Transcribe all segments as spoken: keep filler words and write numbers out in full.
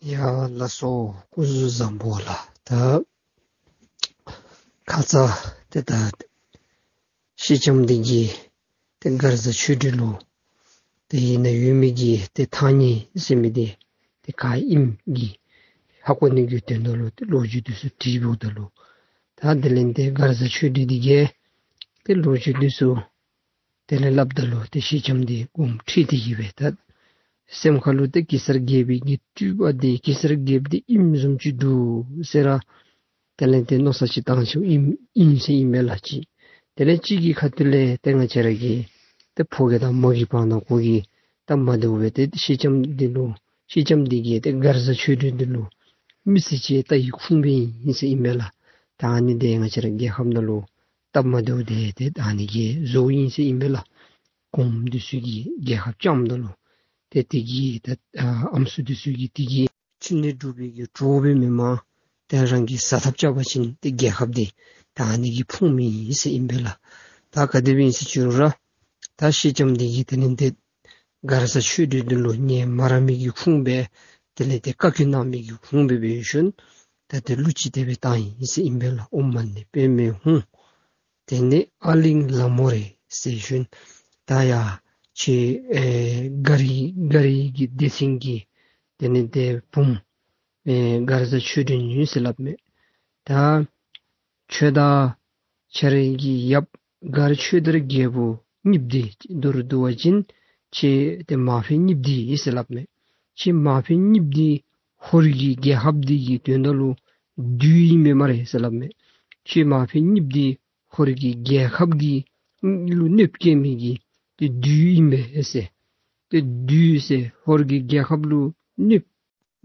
ཡ་ལགས་སོ། སྐུ་གཟུགས་བཟང་པོ་ལགས། ད་ཁ་ཙ་ཏེ་ད་སེང་ལྕམ་འདི་གིས་ཏེ་མགར་བཟའ་ཆོས་སྒྲོན་ལུ་ཏེ་ཨ་ནཱ་ཡོད་མི་གི་ཏེ་ཐང་རྙེད་ཟེར་མི་འདི་ཏེ་ག་ཨིནམ་གི་ཧ་གོ་ནི་གི་དོན་དག་ལུ་ཏེ་ལོ་རྒྱུས་འདི་ཚུ་དྲིས་འབདཝ་ད་ལུ། ད་དེ་ལས་ཏེ་མགར་བཟའ་ཆོས་སྒྲོན་འདི་གིས་ཏེ་ལོ་རྒྱུས་འདི་ཚུ་དེ་ལས་སླབ་ད་ལུ་ཏེ་སེང་ལྕམ་འདི་དགོངསམ་ཁྲེལ་ཏེ་གི་སྦེ་ད་སེམས་ཁ་ལུ་ཏེ་གེ་སར་རྒྱལ་པོའི་གི་སྤྲུལ་པ་འདི་གེ་སར་རྒྱལཔོ་འདི་ཨིནམ་བཟུམ་ཅིག་འདུག་ཟེར་ར་དེ་ལས་ཏེ་མནོ་བསམ་ཅིག་བཏང་ཅི། ཨིན་ཨིན་ཟེར་ཨིན་མས་ལགས་ཅིག། དེ་ལས་གཅིག་གི་ཁ་ཐུག་ལས་ཏེ་ང་བཅས་ར་གི་ཏེ་ཕོ་སྐྱེས་དང་མོ་གི་བར་ན་ཁོ་གི་སྟབས་མ་བདེཝ་སྦེ་ཏེ་སེང་ལྕམ་འདི་ལུ་སེང་ལྕམ་འདི་གིས་ཏེ་མགར་བཟའ་ཆོས་སྒྲོན་འདི་ལུ་མི་ཚེ་གཅིག་ལྟ་བའི་ཁུངས་སྦེ་ཨིན་ཟེར་ཨིན་མས་ལགས། ད་ཨ་ནི་འདི་ང་བཅས་ར་རྒྱལ་ཁབ་ནང་ལུ་སྟབས་མ་བདེཝ་འདི་ཏེ་ད་ཨ་ནི་གིས་བཟོཝ་ཨིན་ཟེར་ཨིན་མས་ལགས། གོངམ་འདི་ཚུ་གིས་རྒྱལ་ཁབ་བསྐྱངམ་ད་ལུ་ཏེ་དེ་གིས་ད་ཨ་ཨམ་སྲུ་འདི་ཚུ་གིས་དེ་གི་ཕྱི་ནས་སྒྲུབ་པའི་གི་གྲོགས་སྦེ་མེན་པར་ཏེ་རང་གིས་ཟ་ཐབས་རྐྱབ་པ་ཅིན་ཏེ་རྒྱལ་ཁབ་འདི་ད་ཨ་ནི་གིས་ཕུངམ་ཨིན་ཟེར་ཨིན་པས་ལགས། ད་ག་དེ་སྦེ་ཨིན་ཟེར་ཅི་རུང་ར་ད་སེང་ལྕམ་འདི་གིས་དེ་ལས་ཏེ་མགར་བཟའ་ཆོས་སྒྲོན་འདི་ལུ་ངལ་མ་རངས་མི་གི་ཁུངས་སྦེ་དེ་ལས་ཏེ་བཀའ་བཀྱོན་གནང་མི་གི་ཁུངས་སྦེ་འབད་ཞིནམ་ད་ཏེ་གླུ་ཅིག་དེ་སྦེ་བཏང་ཡི་ཟེར་ཨིན་པས་ལགས། ཨོཾ་མ་ཎི་པདྨེ་ཧཱུྃ། དེ་ནས་ཨ་གླིང་ལ་མོ་རེ་ཟེར་ཞིནམ་ད་ཡ་ཁྱེད་ཨེ་མགར་མགར་གྱི་སྡེ་ཚན་གྱི་དེ་ལས་ཏེ་བུམོ་ཨེ་མགར་བཟའ་ཆོས་སྒྲོན་ཨིན་ཟེར་སླབ་མས། ད་ཁྱོད་དང་ཁྱེད་རའི་གི་ཡབ་མགར་ཆོས་དར་རྒྱལ་པོ་གཉིསཔོ་འདི་མདོར་བསྡུ་བ་ཅིན་ཁྱེད་ཏེ་མ་ཕམ་གཉིསཔོ་འདི་ཨིན་ཟེར་སླབ་མས། ཁྱེད་མ་ཕམ་གཉིསཔོ་འདི་ཧོར་གྱི་རྒྱལ་ཁབ་འདི་གི་དོན་དག་ལུ་བདུད་ཨིན་མས་སྨ་རེ་ཟེར་སླབ་མས། ཁྱེད་མ་ཕམ་གཉིསཔོ་འདི་ཧོར་གྱི་རྒྱལ་ཁབ་ཀྱི་ལུ་གནོདཔ་བཀལ་མི་གི་ཏེ་བདུད་ཨིན་པས་ཟེར། ཏེ་བདུད་ཟེར་ཧོར་གྱི་རྒྱལ་ཁབ་ལུ་གནོདཔ་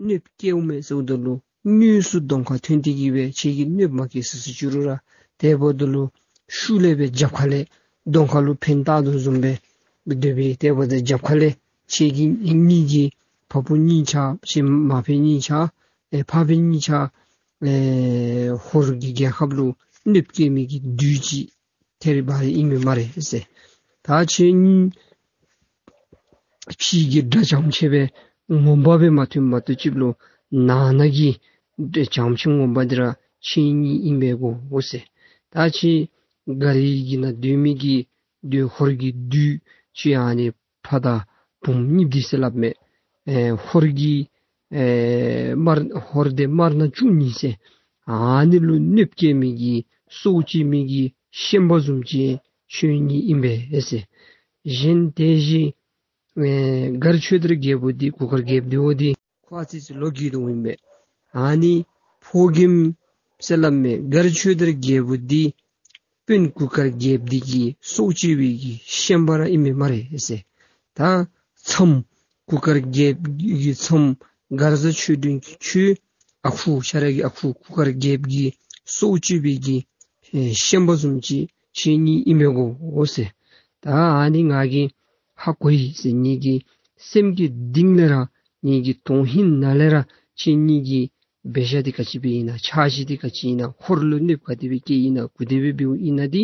གནོདཔ་བཀལཝ་མས་ཟེརཝ་ད་ལུ་དངོས་སུ་གདོང་ཁར་ཐོན་ཏེ་གི་སྦེ་ཁྱེད་ཀྱིས་གནོདཔ་མ་བཀལ་ཟེར་ཟེར་ཅི་རུང་ར་དེ་འབདཝ་ད་ལུ་ཤུལ་ལས་སྦེ་རྒྱབ་ཁ་ལས་གདོང་ཁ་ལུ་འཕེན་བཏང་དོ་བཟུམ་སྦེ་སྡོད་པའི་དེ་འབདཝ་ད་རྒྱབ་ཁ་ལས་ཁྱེད་ཀྱི་གཉིས་ཀྱི་ཕ་བུ་གཉིས་ཆ་ཁྱེད་མ་ཕམ་གཉིས་ཆ་ཨེ་ཕ་བུ་གཉིས་ཆ་ཨེ་ཧོར་གྱི་རྒྱལ་ཁབ་ལུ་གནོདཔ་བཀལ་མི་གི་བདུད་ཅིག་ཐེ་རི་བ་རི་ཨིན་མས་སྨ་རེ་ཟེར། ད་ཁྱེད་གཉིས་ཕྱི་གི་དགྲ་བྱམས་ཆེ་སྦེ་ངོ་མ་སྦེ་མ་ཐོན་མ་གཏོགས་ཅིག་ལུ་ནང་ན་གི་དགྲ་བྱམས་ཆེ་ངོ་མ་འདི་ར་ཁྱེད་གཉིས་ཨིན་པས་གོ་ཟེར། ད་ཁྱེད་མགར་གྱི་ནང་སྡོད་མི་གི་བདུད་ཧོར་གྱི་བདུད་ཁྱེད་ཨ་ནི་ཕ་དང་བུམོ་གཉིསཔོ་འདི་ཟེར་སླབ་མས། ཨེ་ཧོར་གྱི་ཨེ་དམར་ཧོར་སྡེ་དམར་ནག་བཅུ་གཉིས་ཟེར་ཨ་ནི་ལུ་གནོདཔ་བཀལ་མི་གི་སྲོག་བཅད་མི་གི་ཤན་པ་བཟུམ་ཅིག་ཁྱེད་གཉིས་ཨིན་པས་ཟེར། གཞན་དེ་བཞིན་ཨེ་མགར་ཆོས་དར་རྒྱལ་པོ་འདི་གུར་དཀར་རྒྱལཔོ་འདི་འོ་འདི་ཁོ་ཨ་ཙི་ཅིག་ལོ་རྒས་དོ་ཨིན་པས། ཨ་ནི་ཕོ་རྒནམ་ཟེར་སླབ་མས། མགར་ཆོས་དར་རྒྱལ་པོ་འདི་དཔོན་གུར་དཀར་རྒྱལཔོ་འདི་གི་སྲོག་བཅད་པའི་གི་ཤན་པ་ར་ཨིན་མས་སྨ་རེ་ཟེར། ད་མཚམས་གུར་དཀར་རྒྱལཔོ་གི་མཚམས་མགར་བཟའ་ཆོས་སྒྲོན་གྱི་ཁྱོད་ཨ་ཁུ་ཁྱོད་ར་གི་ཨ་ཁུ་གུར་དཀར་རྒྱལཔོ་གི་སྲོག་བཅད་པའི་གི་ཨེ་ཤན་པ་བཟུམ་ཅིག་ཁྱེད་གཉིས་ཨིན་མས་གོ་ཟེར། ད་ཨ་ནི་ང་གིས་ཧ་གོ་ཡི་ཟེར། ངེ་གི་སེམས་ཀྱི་གཏིང་ལས་ར་ངེ་གི་དོན་ཧིང་ནང་ལས་ར་ཁྱེད་གཉིས་ཀྱི་འབད་བཞག་འདི་ག་ཅི་སྦེ་ཨིན་ན་འཆར་གཞི་འདི་ག་ཅི་ཨིན་ན་ཧོར་ལུ་གནོདཔ་ག་དེ་སྦེ་བཀལ་ཨིན་ན་གུ་དེ་སྦེ་འབདཝ་ཨིན་ན་འདི་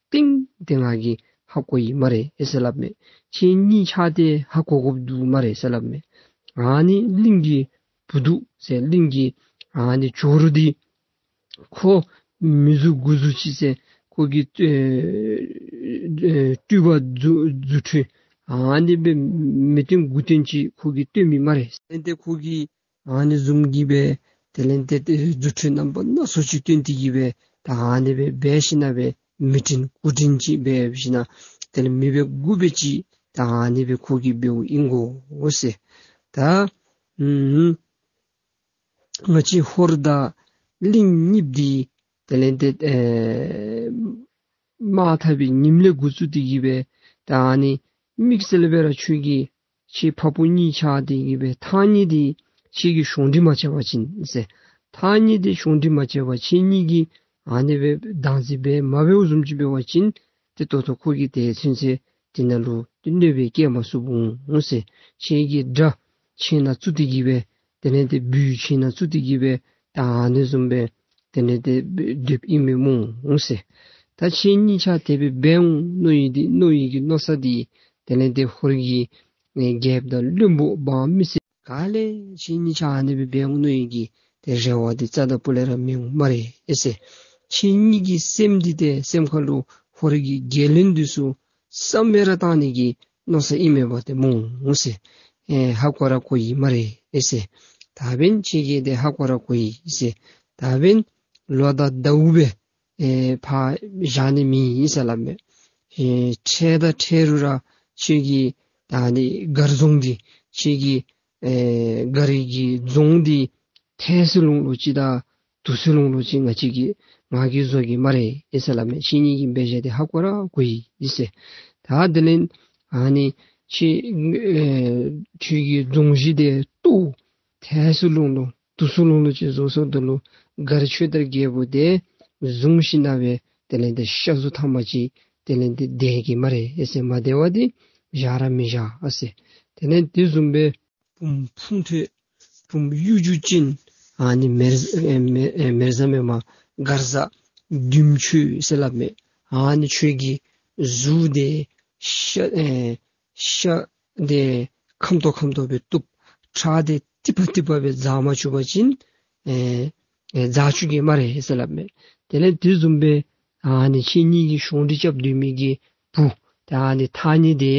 གཏིང་ཏེ་ང་གིས་ཧ་གོ་ཡི་སྨ་རེ་ཟེར་སླབ་མས། ཁྱེད་གཉིས་ཆ་ཏེ་ཧ་གོ་དགོཔ་འདུག་སྨ་རེ་ཟེར་སླབ་མས། ཨ་ནི་གླིང་གི་བུ་སྡུག་ཟེར་གླིང་གི་ཨ་ནི་ཇོ་རུ་འདི་ཁོ་མི་རྫུ་དགུ་རྫུ་ཅིག་ཟེར་ཁོ་གི་ཨེ་ཨེ་སྤྲུལ་པ་རྫུ་རྫུ་འཕྲུལ་ཨ་ནི་སྦེ་མི་སྟོན་དགུ་སྟོན་ཅིག་ཁོ་གིས་སྟོན་མི་སྨ་རེ་ཟེར། ཏེ་ཁོ་གིས་ཨ་ནི་བཟུམ་གྱི་སྦེ་དེ་ལས་ཏེ་རྫུ་འཕྲུལ་རྣམ་པ་སྣ་ཚོགས་ཅིག་སྟོན་ཏེ་གི་སྦེ་ད་ཨ་ནི་སྦེ་འབད་ཞིན་ན་སྦེ་མི་སྤྲིན་སྐུ་སྤྲིན་ཅིག་སྦེ་འབད་ཞིན་ན་དེ་ལས་མི་སྦེ་དགུ་སྦེ་ཅིག་ད་ཨ་ནི་སྦེ་ཁོ་གིས་འབདཝ་ཨིན་གོ་ཟེར། ད་ཨུམ་ང་བཅས་ཧོར་དང་གླིང་གཉིསཔོ་འདི་དེ་ལས་ཏེ་ཨེ་དམག་འཐབ་པའི་ཉིནམ་ལས་འགོ་བཙུགས་ཏེ་གི་སྦེ་ད་ཨ་ནི་དམིགས་བསལ་སྦེ་ར་ཁྱོད་ཀྱི་ཁྱེད་ཕ་བུ་གཉིས་ཆགས་ཏེ་གི་སྦེ་ཐང་རྙེད་འདི་ཁྱེད་ཀྱིས་གཞོགས་འདྲིས་མ་བྱས་པ་ཅིན་ཟེར། ཐང་རྙེད་འདི་གཞོགས་འདྲིས་མ་བྱས་པར་ཁྱེད་གཉིས་ཀྱིས་ཨ་ནི་སྦེ་བདག་འཛིན་འབད་མ་འབདཝ་བཟུམ་ཅིག་འབད་བ་ཅིན་ཏེ་ད་ལྟོ་ཁོ་གིས་དེ་ཚུན་ཚོད་དེ་ནང་ལུ་ཏེ་གནོད་པ་བཀལ་མ་ཚུགས་འོང་ཟེར། ཁྱེད་ཀྱིས་དགྲ་ཁྱེད་ནང་བཙུགས་ཏེ་གི་སྦེ་དེ་ལས་ཏེ་སྦུལ་ཁྱེད་ནང་བཙུགས་ཏེ་གི་སྦེ་ད་ཨ་ནི་བཟུམ་སྦེ་དེ་ལས་ཏེ་སྡོདཔ་ཨིན་མས་སྨོ་ཟེར། ད་ཁྱེད་གཉིས་ཆ་དེ་སྦེ་འབད་འོང་མནོ་ཡི་འདི་མནོ་ཡི་གི་མནོ་བསམ་འདི་དེ་ལས་ཏེ་ཧོར་གྱི་ཨེ་རྒྱལཔོ་དང་བློན་པོ་འབངས་མི་སེར་ ག་ལས་ཁྱེད་གཉིས་ཆ་ཨ་ནི་སྦེ་འབད་འོང་མནོ་ནི་གི་ཏེ་རེ་བ་འདི་རྩ་དང་སྤུ་ལས་ར་མི་འོང་སྨ་རེ་ཨེ་ཟེར། ཁྱེད་གཉིས་ཀྱི་སེམས་འདི་ཏེ་སེམས་ཁ་ལུ་ཧོར་གྱི་རྒྱལ་བློན་འདི་ཚུ་བསམ་མེད་ར་བཏང་ནི་གི་མནོ་ས་ཨིན་མས་པ་ཏེ་སྨོ་ཟེར། ཨེ་ཧ་གོ་ར་གོ་ཡི་སྨ་རེ་ཨེ་ཟེར། ད་འབདན་ཁྱེད་ཀྱིས་ཏེ་ཧ་གོ་ར་གོ་ཡི་ཟེར། ད་འབདན་ལོ་དང་ཟླཝ་སྦེ་ཨེ་ཕར་བཞག་ནི་མེད་ཟེར་སླབ་མས། ཨེ་འཕྲལ་དང་འཕྲལ་རུ་ར་ཁྱེད་ཀྱི་ད་ནི་མགར་རྫོང་འདི་ཁྱེད་ཀྱི་ཨེ་མགར་གྱི་རྫོང་འདི་ཐལ་སོ་ལོང་ལོང་ཅིག་དང་དུ་སོ་ལོང་ལོང་ཅིག་ང་བཅས་ཀྱིས་ང་གིས་བཟོ་གེ་སྨ་རེ་ཨེ་ཟེར་སླབ་མས། ཁྱེད་གཉིས་ཀྱི་འབད་བཞག་འདི་ཧ་གོ་ར་གོ་ཡི་ཟེར། ད་དེ་ལས་ཨ་ནི་ཁྱེད་ཨེ་ཁྱེད་ཀྱི་རྫོང་གཞི་འདི་ཏོག་ཐལ་སོ་ལོང་ལོང་དུ་སོ་ལོང་ལོང་ཅིག་བཟོ་སོངམ་ད་ལུ་མགར་ཆོས་དར་རྒྱལ་པོ་འདི་བཟུང་ཞིནམ་ལས་དེ་ལས་འདི་ཤ་ཟུར་ཐམས་ཅད་དེ་ལས་འདི་བདེ་གེ་སྨ་རེ་ཨེ་ཟེར། མ་བདེ་བ་འདི་བཞག་ར་མི་བཞག་ཨ་ཟེར། དེ་ལས་དེ་བཟུམ་སྦེ་བུམོ་ཕུང་ཐོད་བུམོ་གཡུ་བྱུ་ཅན་ཨ་ནི་མེར་ཨེ་མེ་ཨེ་མེ་བཟའ་མེན་པར་མགར་བཟའ་བདུན་ཅུ་ཟེར་སླབ་མས། ཨ་ནི་ཁྱོད་ཀྱི་གཟུགས་འདི་ཤ་ཨེ་ཤ་འདི་ཁམ་ཏོག་ཁམ་ཏོག་སྦེ་བཏུབ། ཁྲག་འདི་ཏིག་པ་ཏིག་པ་སྦེ་འཛག་མ་བཅུག་པ་ཅིན་ཨེ་ཨེ་འཛག་བཅུག་གེ་སྨ་རེ་ཟེར་སླབ་མས། དེ་ལས་དེ་བཟུམ་སྦེ་ཨ་ནི་ཁྱེད་གཉིས་ཀྱི་གཞུང་འདི་རྐྱབ་སྡོད་མི་གི་བུ་ད་ཨ་ནི་ཐང་རྙེད་འདི་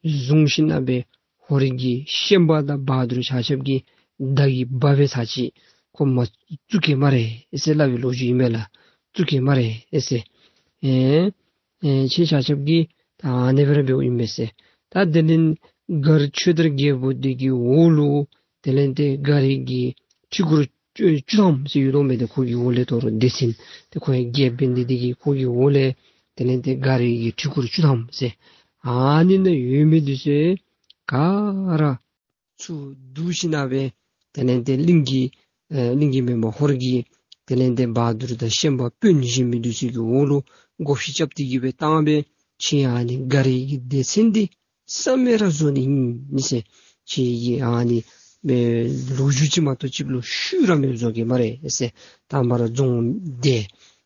བཟུང་ཞིནམ་ལས་ཧོར་གྱི་ཤན་པ་དང་བ་དུར་ཆ་ཁྱབ་ཀྱིས་མདའ་གི་འབའ་སྦེ་ཚར་ཅིག་ཁོ་མ་བཙུགས་གེ་སྨ་རེ་ཨེ་ཟེར་སླབ་པའི་ལོ་རྒྱུས་ཨིན་མས་ལགས། བཙུགས་གེ་སྨ་རེ་ཨེ་ཟེར། ཨེ་ཨེ་ཁྱེད་ཆ་ཁྱབ་ཀྱིས་ད་ཨ་ནི་སྦེ་ར་འབདཝ་ཨིན་མས་ཟེར། ད་དེ་ལས་མགར་ཆོས་དར་རྒྱལ་པོ་འདི་གི་འོག་ལུ་དེ་ལས་འདི་མགར་གྱི་ཁྲི་གུར་བཅུ་བཅུ་ཐམ་ཟེར་ཡོད་དོ་མས། ཏེ་ཁོ་གི་འོག་ལས་དོ་རུང་སྡེ་ཚན་ཏེ་ཁོ་ཡང་རྒྱལཔོ་འབད་ནི་འདི་གིས་ཁོ་གི་འོག་ལས་དེ་ལས་འདི་མགར་གྱི་ཁྲི་གུར་བཅུ་ཐམ་ཟེར་ཨ་ནི་ནང་ཡོད་མི་འདི་ཚུ་ག་ར་ཚུར་བསྡུ་ཞིནམ་ལས་དེ་ལས་འདི་གླིང་གི་ཨེ་གླིང་གི་མེན་པར་ཧོར་གྱི་དེ་ལས་འདི་བ་དུར་དང་ཤན་པ་དཔོན་གཞན་མི་འདི་ཚུ་གི་འོག་ལུ་བགོ་བཤའ་རྐྱབ་སྟེ་གི་སྦེ་བཏང་སྦེ་ཁྱེད་ཨ་ནི་མགར་གྱི་སྡེ་ཚན་འདི་བསམ་མེད་ར་བཟོ་ནི་ཨིན་ཟེར། ཁྱེད་ཀྱིས་ཨ་ནི་མེན་ལོ་རྒྱུས་ཅིག་མ་གཏོགས་ཅིག་ལུ་ཤུལ་ར་མེདཔ་བཟོ་གེ་སྨ་རེ་ཟེར། དང་པ་ར་རྫོང་འདི་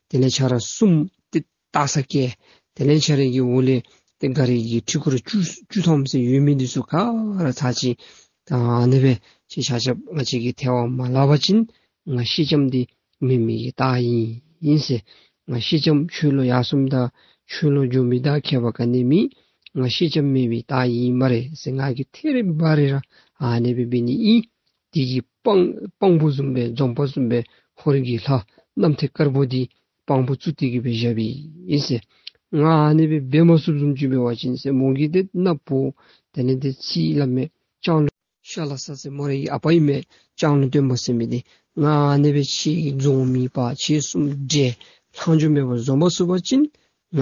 དེ་ལས་ཆ་ར་གསུམ་ཏེ་ལྟ་ས་བསྐྱལ། དེ་ལས་ཆ་ར་གི་འོག་ལས་ཏེ་མགར་གྱི་ཁྲི་གུར་བཅུ་བཅུ་ཐམ་ཟེར་ཡོད་མི་འདི་ཚུ་ག་ར་ཚར་ཅིག་ད་ཨ་ནི་སྦེ་ཁྱེད་ཆ་ཁྱབ་ང་བཅས་ཀྱིས་ཐལ་བར་མ་བརླག་པ་ཅིན་ང་སེང་ལྕམ་འདི་མེད་མི་གི་རྟགས་ཨིན་ཟེར། ང་སེང་ལྕམ་ཁྱོད་ལུ་ཡར་སོངམ་ད་ཁྱོད་ལུ་འགྱོ་མི་དང་ཁྱད་པར་ག་ནི་མེད། ང་སེང་ལྕམ་མེད་མི་རྟགས་ཨིན་སྨ་རེ་ཟེར། ང་གིས་ཐད་རི་བ་རི་ར་ཨ་ནི་སྦེ་འབད་ནི་ཨིན། དེ་གི་དཔང་དཔང་པོ་བཟུམ་སྦེ་འཛོམས་དཔང་བཟུམ་སྦེ་ཧོར་གྱི་ལྷ་གནམ་ཐེལ་དཀར་པོ་འདི་དཔང་པོ་བཙུགས་ཏེ་གི་སྦེ་བཞགཔ་ཨིན་ཟེར། ང་ཨ་ནི་སྦེ་འབད་མ་ཚུགསཔ་བཟུམ་ཅིག་འབད་བ་ཅིན་ཟེར་མོ་གིས་ཏེ་ནག་པོ་དེ་ལས་ཏེ་ཚིག་སླབ་མས། ལྕང་ལོ་ཤ་ལ་ས་ཟེར་མོ་རའི་ཨ་པ་ཨིན་མས། ལྕང་ལོ་སྟོན་པ་ཟེར་མི་འདི། ང་ཨ་ནི་སྦེ་ཁྱེད་ཀྱི་རྫོང་མེད་པར་ཁྱེད་གསུམ་འདྲེ་ལྷག་འཕྲོ་མེད་པར་འཛོམས་པ་ཚུགས་པ་ཅིན་ང་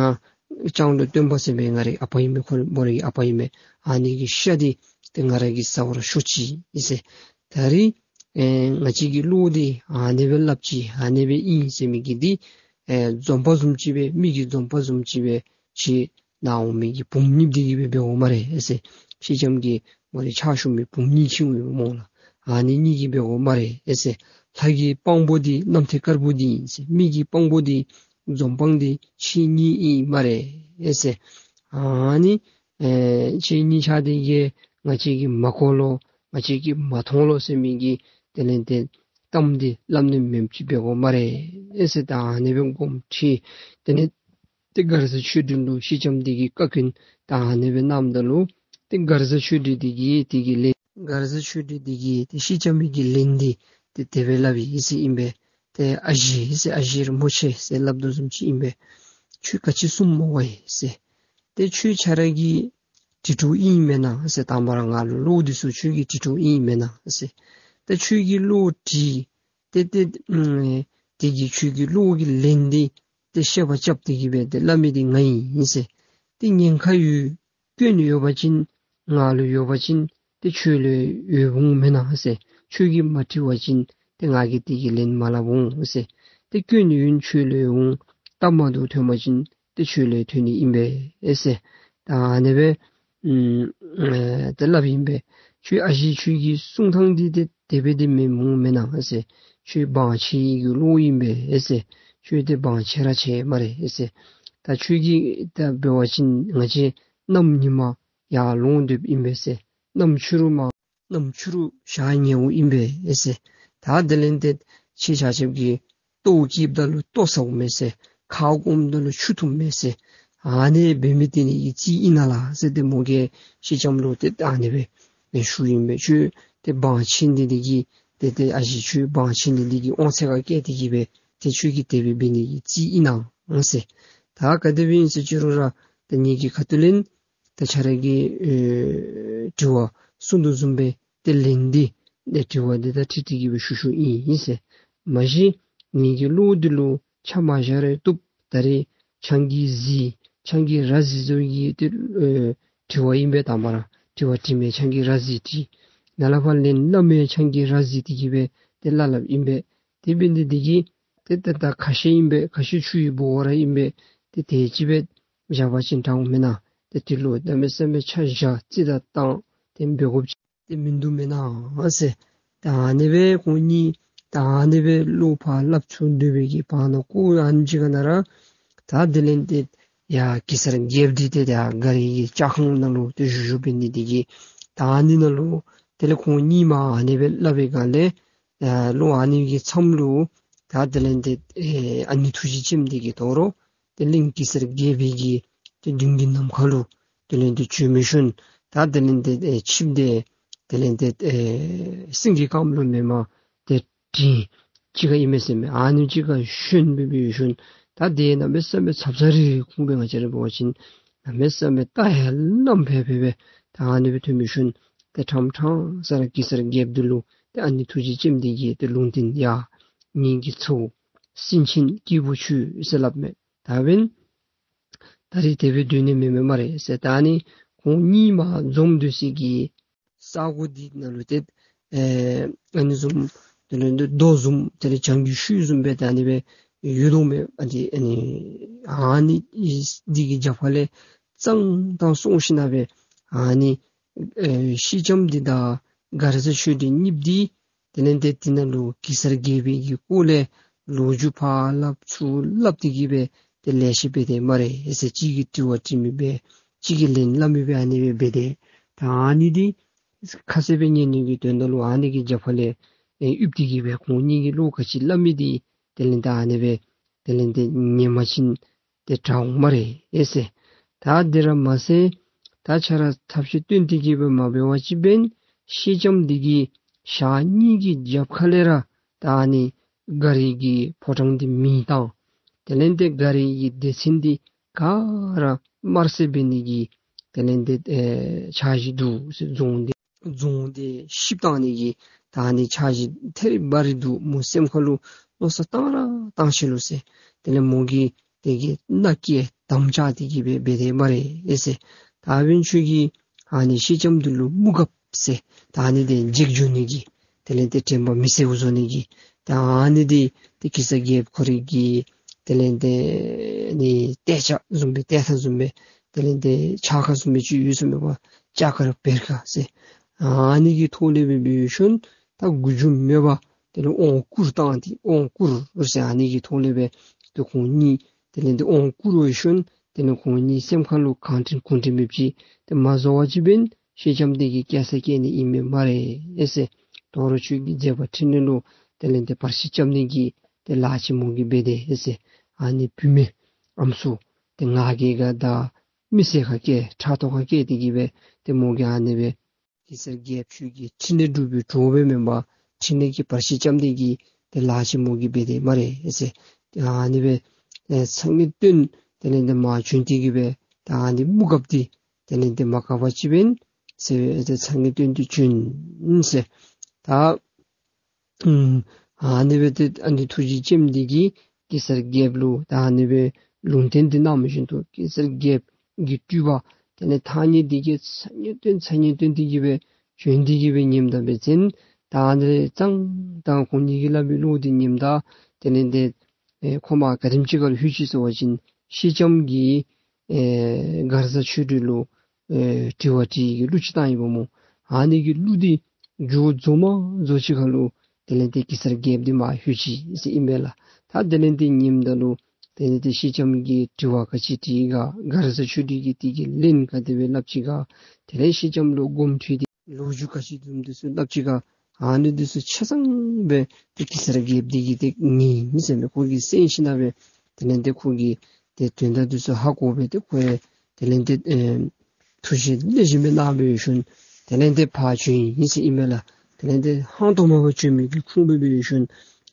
ལྕང་ལོ་སྟོན་པ་ཟེར་མི་ང་རའི་ཨ་པ་ཨིན་མས། ཁོ་མོ་རའི་ཨ་པ་ཨིན་མས། ཨ་ནི་གི་ཤ་འདི་ཏེ་ང་ར་གིས་ཟ་བར་ཤོག་ཅིག་ཨིན་ཟེར། ད་རིས་ཨེ་ང་བཅས་ཀྱི་བློ་འདི་ཨ་ནི་སྦེ་སླབ་ཅི། ཨ་ནི་སྦེ་ཨིན་ཟེར་མི་གི་འདི་ཨེ་འཛོམས་དཔང་བཟུམ་ཅིག་སྦེ་མི་གི་འཛོམས་དཔང་བཟུམ་ཅིག་སྦེ་ཁྱེད་ནཱ་འོང་མི་གི་བུམོ་གཉིསཔོ་འདི་གིས་སྦེ་འབདཝ་སྨ་རེ་ཨེ་ཟེར། སེང་ལྕམ་གྱི་མོ་རའི་ཕྱག་ཞུ་མི་བུམོ་གཉིས་ཅིག་འོང་མས་སྨོ་ལགས། ཨ་ནི་གཉིས་ཀྱིས་འབདཝ་སྨ་རེ་ཨེ་ཟེར། ལྷ་གི་དཔང་པོ་འདི་གནམ་ཐེལ་དཀར་པོ་འདི་ཨིན་ཟེར། མི་གི་དཔང་པོ་འདི་འཛོམས་དཔང་འདི་ཁྱེད་གཉིས་ཨིན་སྨ་རེ་ཨེ་ཟེར། ཨ་ནི་ཨེ་ཁྱེད་གཉིས་ཆ་འདི་གིས་ང་བཅས་ཀྱིས་མ་གོ་ལོ་ང་བཅས་ཀྱིས་མ་མཐོང་ལོ་ཟེར་མི་གི་དེ་ལས་ཏེ་གཏམ་འདི་སླབ་ནི་མེནམ་ཅིག་འབད་དགོ་སྨ་རེ་ཨེ་ཟེར། ད་ཨ་ནི་སྦེ་དགོངསམ་ཁྲེལ། དེ་ལས་ཏེ་མགར་བཟའ་ཆོས་སྒྲོན་ལུ་སེང་ལྕམ་འདི་གིས་བཀའ་བཀྱོན་ད་ཨ་ནི་སྦེ་གནངམ་ད་ལུ་ཏེ་མགར་བཟའ་ཆོས་སྒྲོན་འདི་གིས་དེ་གི་ལན་མགར་བཟའ་ཆོས་སྒྲོན་འདི་གིས་ཏེ་སེང་ལྕམ་གྱི་ལན་འདི་ཏེ་དེ་སྦེ་སླབ་ཡི་ཟེར་ཨིན་པས། ཏེ་ཨ་ཞེ་ཟེར་ཨ་ཞེ་ར་མོ་ཆེ་ཟེར་སླབ་དོ་བཟུམ་ཅིག་ཨིན་པས། ཁྱོད་ག་ཅི་གསུངམ་སྨོ་ཝའི་ཟེར། ཏེ་ཁྱོད་ཁྱོད་ར་གི་དྲི་གྲོགས་ཨིན་མེན་ན་ཟེར། དང་པ་ར་ང་ལུ་བློ་འདི་ཚུ་ཁྱོད་ཀྱི་དྲི་གྲོགས་ཨིན་མེན་ན་ཟེར། ཏེ་ཁྱོད་ཀྱི་བློ་དྲི་ཏེ་ཏེ་ཨམ་དེ་གི་ཁྱོད་ཀྱི་བློ་གི་ལན་འདི་ཏེ་བཤད་པ་རྐྱབ་སྟེ་གི་སྦེ་ཏེ་སླབ་མི་འདི་ང་ཨིན་ཟེར། ཏེ་ཉེན་ཁ་ཡོད་སྐྱོན་ཡོད་པ་ཅིན་ང་ལུ་ཡོད་པ་ཅིན་ཏེ་ཁྱོད་ལུ་ཡོདཔ་འོང་མེན་ན་ཟེར། ཁྱོད་ཀྱིས་མ་དྲི་བ་ཅིན་ཏེ་ང་གིས་དེ་གི་ལན་མ་སླབ་འོང་ཟེར། ཏེ་སྐྱོན་ཡོན་ཁྱོད་ལུ་འོང་། སྟབས་མ་བདེཝ་ཐོན་པ་ཅིན་ཏེ་ཁྱོད་ལུ་ཐོན་ནི་ཨིན་པས་ཨེ་ཟེར། ད་ཨ་ནི་སྦེ་ཨམ་ཨེ་ཏེ་སླབ་ཨིན་པས། ཁྱོད་ཨ་ཞེ་ཁྱོད་ཀྱི་གསུང་ཐངས་འདི་ཏེ་དེ་སྦེ་འདི་མེནམ་འོང་མེན་ན་ཟེར། ཁྱོད་བང་ཆེ་ཡི་གི་བློ་ཨིན་པས་ཨེ་ཟེར། ཁྱོད་ཏེ་བང་ཆེ་ར་ཆེ་སྨ་རེ་ཨེ་ཟེར། ད་ཁྱོད་ཀྱིས་ད་འབད་བ་ཅིན་ང་བཅས་གནམ་ཉི་མ་ཡར་ལོང་སྡོདཔ་ཨིན་པས་ཟེར། གནམ་ཕྱི་རུ་མར་ གནམ་ཆུ་རུ་བཞག་ཉེཝ་ཨིན་པས་ཟེར། ད་དེ་ལས་ཏེ་ཁྱེད་ཆ་ཁྱབ་ཀྱིས་ལྟོ་བཀྱེསཔ་ད་ལུ་ལྟོ་ཟཝ་མས་ཟེར། ཁ་སྐོམ་ད་ལུ་ཆུ་འཐུངམ་མས་ཟེར། ཨ་ནི་འབད་མི་དེ་ནི་གི་རྩིས་ཨིན་ན་ལགས་ཟེར་ཏེ་མོ་གིས་སེང་ལྕམ་ལུ་ཏེ་ཨ་ནི་སྦེ་ཞུཝ་ཨིན་པས། ཁྱོད་ཏེ་བང་ཆེན་འདི་འདི་གིས་ཏེ་ཏེ་ཨ་ཞེ་ཁྱོད་བང་ཆེན་འདི་འདི་གིས་དབང་ཚད་ཁར་བཀལ་ཏེ་གིས་སྦེ་ཏེ་ཁྱོད་ཀྱིས་དེ་སྦེ་འབད་ནི་གི་རྩིས་ཨིན་ན་ཟེར། ད་ག་དེ་སྦེ་ཨིན་ཟེར་ཅི་རུང་ར་ད་ངེ་གི་ཁ་ཐུག་ལས་ད་ཁྱོད་ར་གིས་ཨེ་དྲི་བ་གསུངས་དོ་བཟུམ་སྦེ་ཏེ་ལན་འདི་ཏེ་དྲི་བ་འདི་དང་འཁྲིལ་ཏེ་གིས་སྦེ་ཞུ་ཞུཝ་ཨིན་ཟེར། མ་གཞི་ངེ་གི་བློ་འདི་ལུ་ཆ་མ་བཞག་རུང་བཏུབ། ད་རེས་ཆང་གིས་བཟི་ཆང་གིས་ར་བཟི་བཟོ་གི་ཏེ་ཨེ་དྲི་བ་ཨིན་པས། དང་པ་ར་དྲི་བ་དྲི་མི་ཆང་གིས་ར་བཟི་དྲི། ནཱ་ལས་ཕར་ལན་སླབ་མི་ཆང་གིས་ར་བཟི་དེ་གིས་སྦེ་ཏེ་སླབ་སླབ་ཨིན་པས། དེ་འབད་ནི་འདི་གིས་ཏེ་ཏེ་ད་ཁ་བཤད་ཨིན་པས། ཁ་བཤད་ཆུ་ཡི་ཕོར་པ་ར་ཨིན་པས། ཏེ་དེ་ཅིག་སྦེ་བཞག་པ་ཅིན་དྲག་འོང་མེན་ན། ཏེ་དེ་ལུ་གནམ་མེད་ས་མེད་ཆ་བཞག་རྩིས་དང་བཏང་ཏེ་འབད་དགོཔ་ཅིག་ཏེ་མིན་འདུག་མེན་ན་ཟེར། ད་ཨ་ནི་སྦེ་ཁོང་གཉིས་ད་ཨ་ནི་སྦེ་བློ་ཕར་སླབ་ཚུར་འདུས་པའི་གི་བར་ན་ཁོ་ཨ་ནི་ཅིག་ཁ་ནང་ར་ད་དེ་ལས་ཏེ་ཡ་གེ་སར་རྒྱལཔོ་འདི་ཏེ་ད་ག་རི་གི་ལྕགས་ཁང་ནང་ལུ་ཏེ་བཞུགས་བཞུགས་འབད་ནི་འདི་གིས་ད་ཨ་ནི་ནང་ལུ་དེ་ལས་ཁོང་གཉིས་མ་ཨ་ནི་སྦེ་སླབ་པའི་སྒང་ལས་ཨ་ལོག་ཨ་ནི་གི་མཚམས་ལུ་ད་དེ་ལས་ཏེ་ཨེ་ཨ་ནེ་ཐུགས་རྗེ་ཅནམ་འདི་གིས་དོ་རུང་ཏེ་གླིང་གེ་སར་རྒྱལ་པོའི་གི་ཏེ་མདུན་གྱི་ནམ་མཁའ་ལུ་དེ་ལས་ཏེ་བྱོན་མི་ཤུལ་ད་དེ་ལས་ཏེ་ཨེ་ཆིབས་དེ་དེ་ལས་ཏེ་ཨེ་སེང་གེ་དཀརམོ་ལུ་མེན་པར་ཏེ་དྲིན་ཅིག་ཁར་ཨིན་མས་ཟེར་མས། ཨ་ནི་ཅིག་ཁར་ཞོན་སྦེ་འབད་ཞིནམ་ད་དེ་གནམ་མེད་ས་མེད་ཚབ་ཚ་རིལ་རིལ་ཁུངས་སྦེ་ང་བཅས་ར་འབད་བ་ཅིན་གནམ་མེད་ས་མེད་རྟ་ཡར་ལངམ་ཕེབས་ཕེབས་སྦེ་ད་ཨ་ནི་སྦེ་ཐོན་མི་ཤུལ་ཏེ་ཕྲང་ཕྲང་ས་ར་གེ་སར་རྒྱལཔོ་འདི་ལུ་ཏེ་ཨ་ནེ་ཐུགས་རྗེ་ཅནམ་འདི་གིས་ཏེ་ལུང་བསྟན་ཡ་ངེ་གི་ཚའོ་སེང་ཆེན་སྐྱེས་བུ་ཁྱོད་ཟེར་སླབ་མས། ད་འབདན་ད་རིས་དེ་སྦེ་སྡོད་ནི་མེད་མས་སྨ་རེ་ཟེར། ད་ཨ་ནི་ཁོང་གཉིས་མ་འཛོམས་སྡོད་སའི་གི་ས་གོ་འདི་ནང་ལུ་ཏེ་ཨེ་ཨ་ནི་བཟུམ་དེ་ལས་ཏེ་རྡོ་བཟུམ་དེ་ལས་བྱང་གི་ཤུལ་བཟུམ་སྦེ་ད་ཨ་ནི་སྦེ་ཡོད་དོ་མས། ཨ་ནི་ཨ་ནི་ཨ་ནི་འདི་གི་རྒྱབ་ཁ་ལས་གཙང་དང་སོང་ཞིནམ་སྦེ་ཨ་ནི་ཨེ་སེང་ལྕམ་འདི་དང་མགར་བཟའ་ཆོས་སྒྲོན་གཉིསཔོ་འདི་དེ་ལས་ཏེ་དེ་ནང་ལུ་གེ་སར་རྒྱལ་པོའི་གི་སྐོར་ལས་ལོ་རྒྱུས་ཕར་སླབ་ཚུར་སླབ་སྟེ་གིས་སྦེ་ཏེ་ལེ་ཤ་འབད་དེ་སྨ་རེ་ཟེར། གཅིག་གིས་དྲི་བ་དྲི་མི་སྦེ་གཅིག་གིས་ལན་སླབ་མི་སྦེ་ཨ་ནི་སྦེ་འབད་དེ་ད་ཨ་ནི་འདི་ཁ་གསལ་སྦེ་ཉན་ནི་གི་དོན་དག་ལུ་ཨ་ནི་གི་རྒྱབ་ཁ་ལས་ཨེ་ཡིབ་སྟེ་གིས་སྦེ་ཁོང་གཉིས་ཀྱིས་བློ་ག་ཅི་སླབ་མི་འདི་དེ་ལས་ཏེ་ཨ་ནི་སྦེ་དེ་ལས་ཏེ་ཉན་པ་ཅིན་ཏེ་དྲག་འོང་སྨ་རེ་ཨེ་ཟེར། ད་དེ་ར་མ་ཚད་ད་ཆ་ར་ཐབས་ཤེས་བཏོན་ཏེ་གིས་སྦེ་མ་འབད་བ་ཅིན་སྦེ་སེང་ལྕམ་འདི་གི་ཞག་གཉིས་ཀྱི་རྒྱབ་ཁ་ལས་ར་ད་ཨ་ནི་མགར་གྱི་ཕོ་བྲང་འདི་མེ་བཏང་། དེ་ལས་ཏེ་མགར་གྱི་སྡེ་ཚན་འདི་ག་ར་དམར་བསད་འབད་ནི་གི་དེ་ལས་ཏེ་ཨེ་འཆར་གཞི་འདུག་ཟེར། རྫོང་འདི་རྫོང་འདི་བཤིག་བཏང་ནི་གི་ད་ཨ་ནི་འཆར་གཞི་ཐད་རི་བ་རི་འདུག། མོ་སེམས་ཁ་ལུ་མནོ་བསམ་བཏང་ར་བཏང་ཤི་ལོ་ཟེར། དེ་ལས་མོ་གིས་དེ་གི་མནའ་སྐྱེལ་དམ་བཅའ་དེ་གིས་སྦེ་འབད་དེ་སྨ་རེ་ཨེ་ཟེར། ད་འབདན་ཁྱོད་ཀྱིས་ཨ་ནི་སེང་ལྕམ་འདི་ལུ་དམུ་གབ་ཟེར་ད་ཨ་ནི་འདི་འཇིགས་འཇུག་ནི་གི་དེ་ལས་ཏེ་དྲན་པ་མི་གསལཝ་བཟོ་ནི་གི་ད་ཨ་ནི་འདི་ཏེ་གེ་སར་རྒྱལཔོ་ཁོ་རའི་གི་དེ་ལས་ཏེ་ནི་ཏེ་ལྕགས་བཟུམ་སྦེ་ཏེ་ཐ་བཟུམ་སྦེ་དེ་ལས་ཏེ་ཕྱག་ཁ་བཟུམ་སྦེ་ཅིག་ཡོད་ཟེར་མས་པ། ལྕགས་མཁར་བེར་ཁ་ཟེར། ཨ་ནི་གི་ཐོག་ལས་སྦེ་འབད་ཞིནམ་ད་མགུ་མཇུག་མེད་པར་དེ་ལས་དབང་བསྐུར་བཏང་སྟེ་དབང་བསྐུར་ཟེར་ཨ་ནི་གི་ཐོག་ལས་སྦེ་ཏེ་ཁོང་གཉིས་དེ་ལས་ཏེ་དབང་བསྐུར་བའི་ཤུལ་དེ་ལས་ཁོང་གཉིས་སེམས་ཁ་ལུ་གང་དྲན་གུང་དྲན་མེདཔ་ཅིག་ཏེ་མ་བཟོ་བ་ཅིན་སྦེ་སེང་ལྕམ་འདི་གིས་སྐྱེལ་ས་སྐྱེལ་ནི་ཨིན་མས་སྨ་རེ་ཨེ་ཟེར། དོ་རུང་ཁྱོད་ཀྱི་མཛད་པ་འཕྲིན་ལས་ལུ་དེ་ལས་ཏེ་བར་ཆད་རྐྱབ་ནི་གི་ཏེ་ལཱ་ཅིག་མོ་གིས་འབད་དེ་ཨེ་ཟེར། ཨ་ནི་བུད་མེད་ཨམ་སྲུ་ཏེ་ང་རྒྱལ་ཁ་དང་མི་བསད་ཁ་སྐྱེལ་ཕྲག་དོག་ཁ་སྐྱེལ་ཏེ་གིས་སྦེ་ཏེ་མོ་གིས་ཨ་ནི་སྦེ་གེ་སར་རྒྱལཔོ་ཁྱོད་ཀྱི་འཕྲིན་ལས་སྒྲུབ་པའི་གྲོགས་སྦེ་མེན་པར་འཕྲིན་ལས་ཀྱི་བར་ཆད་རྐྱབ་ནི་གི་ཏེ་ལཱ་ཅིག་མོ་གིས་འབད་དེ་སྨ་རེ་ཨེ་ཟེར། ཏེ་ཨ་ནི་སྦེ་ཨེ་ཚ་ངེས་སྟོན་དེ་ལས་ཏེ་མར་བྱོན་ཏེ་གིས་སྦེ་ད་ཨ་ནི་དམུ་གབ་འདི་དེ་ལས་ཏེ་མ་བཀག་པ་ཅིན་སྦེ་ཟེར་ཏེ་ཚ་ངེས་སྟོན་ཏེ་བྱོན་ཟེར། ད་ཨུམ་ཨ་ནི་སྦེ་ཏེ་ཨ་ནི་ཐུགས་རྗེ་ཅནམ་འདི་གིས་གེ་སར་རྒྱལཔོ་ལུ་ད་ཨ་ནི་སྦེ་ལུང་བསྟན་འདི་གནང་བཞིན་དུ་གེ་སར་རྒྱལཔོ་གི་སྤྲུལ་པ་དེ་ལས་ཐང་རྙེད་འདི་གིས་ཚ་ངེས་སྟོན་ཚ་ངེས་སྟོན་ཏེ་གིས་སྦེ་བྱོན་ཏེ་གིས་སྦེ་ཉིནམ་ད་འབད་བ་ཅིན་ད་ཨ་ནི་གཙང་དང་ཁོང་གཉིས་ཀྱིས་སླབ་པའི་བློ་འདི་ཉིནམ་ད་དེ་ལས་ཏེ་ཨེ་ཁོ་མ་ག་དེམ་ཅིག་ཁར་ལྷོད་ཅི་ཟེར་བ་ཅིན་སེང་ལྕམ་གྱིས་ཨེ་མགར་བཟའ་ཆོས་སྒྲོན་ལུ་ཨེ་དྲི་བ་དྲིས་ཀྱི་གླུ་ཅིག་བཏང་ཡི་པ་སྨོ། ཨ་ནི་གི་གླུ་འདི་མཇུག་རྫོགས་མ་རྫོགས་ཅིག་ཁར་ལུ་དེ་ལས་ཏེ་གེ་སར་རྒྱལཔོ་འདི་མར་ལྷོད་ཅི་ཟེར་ཨིན་པས་ལགས། ད་དེ་ལས་ཏེ་ཉིནམ་ད་ལུ་དེ་ལས་ཏེ་སེང་ལྕམ་གྱིས་དྲི་བ་ག་ཅི་དྲིས་ག་མགར་བཟའ་ཆོས་སྒྲོན་གྱིས་དེ་གི་ལན་ག་དེ་སྦེ་སླབ་ཅི་ག་དེ་ལས་སེང་ལྕམ་ལུ་དགོངསམ་ཁྲེལ་ཏེ་ ལོ་རྒྱུས་ག་ཅི་བཟུམ་འདི་ཚུ་སླབ་ཅི་ག། ཨ་ནི་འདི་ཚུ་ཆ་ཚང་སྦེ་ཏེ་གེ་སར་རྒྱལཔོ་འདི་གིས་ཏེ་ངེས་ཨིན་ཟེར་མས། ཁོ་གིས་གསན་ཞིནམ་སྦེ་དེ་ལས་ཏེ་ཁོ་གིས་ཏེ་དོན་དག་འདི་ཚུ་ཧ་གོ་སྦེ་ཏེ་ཁོ་ཡང་དེ་ལས་ཏེ་ཨེ་ཐུགས་བཞེད་ལེགས་ཤོམ་སྦེ་གནང་སྦེ་ཡོད་ཤུལ་དེ་ལས་ཏེ་ཕར་བྱོན་ཡི་ཟེར་ཨིན་མས་ལགས། དེ་ལས་ཏེ་ཧང་སྟོང་མ་པ་བྱོན་མི་གི་ཁུངས་སྦེ་སྦེ་ཡོད་ཤུལ་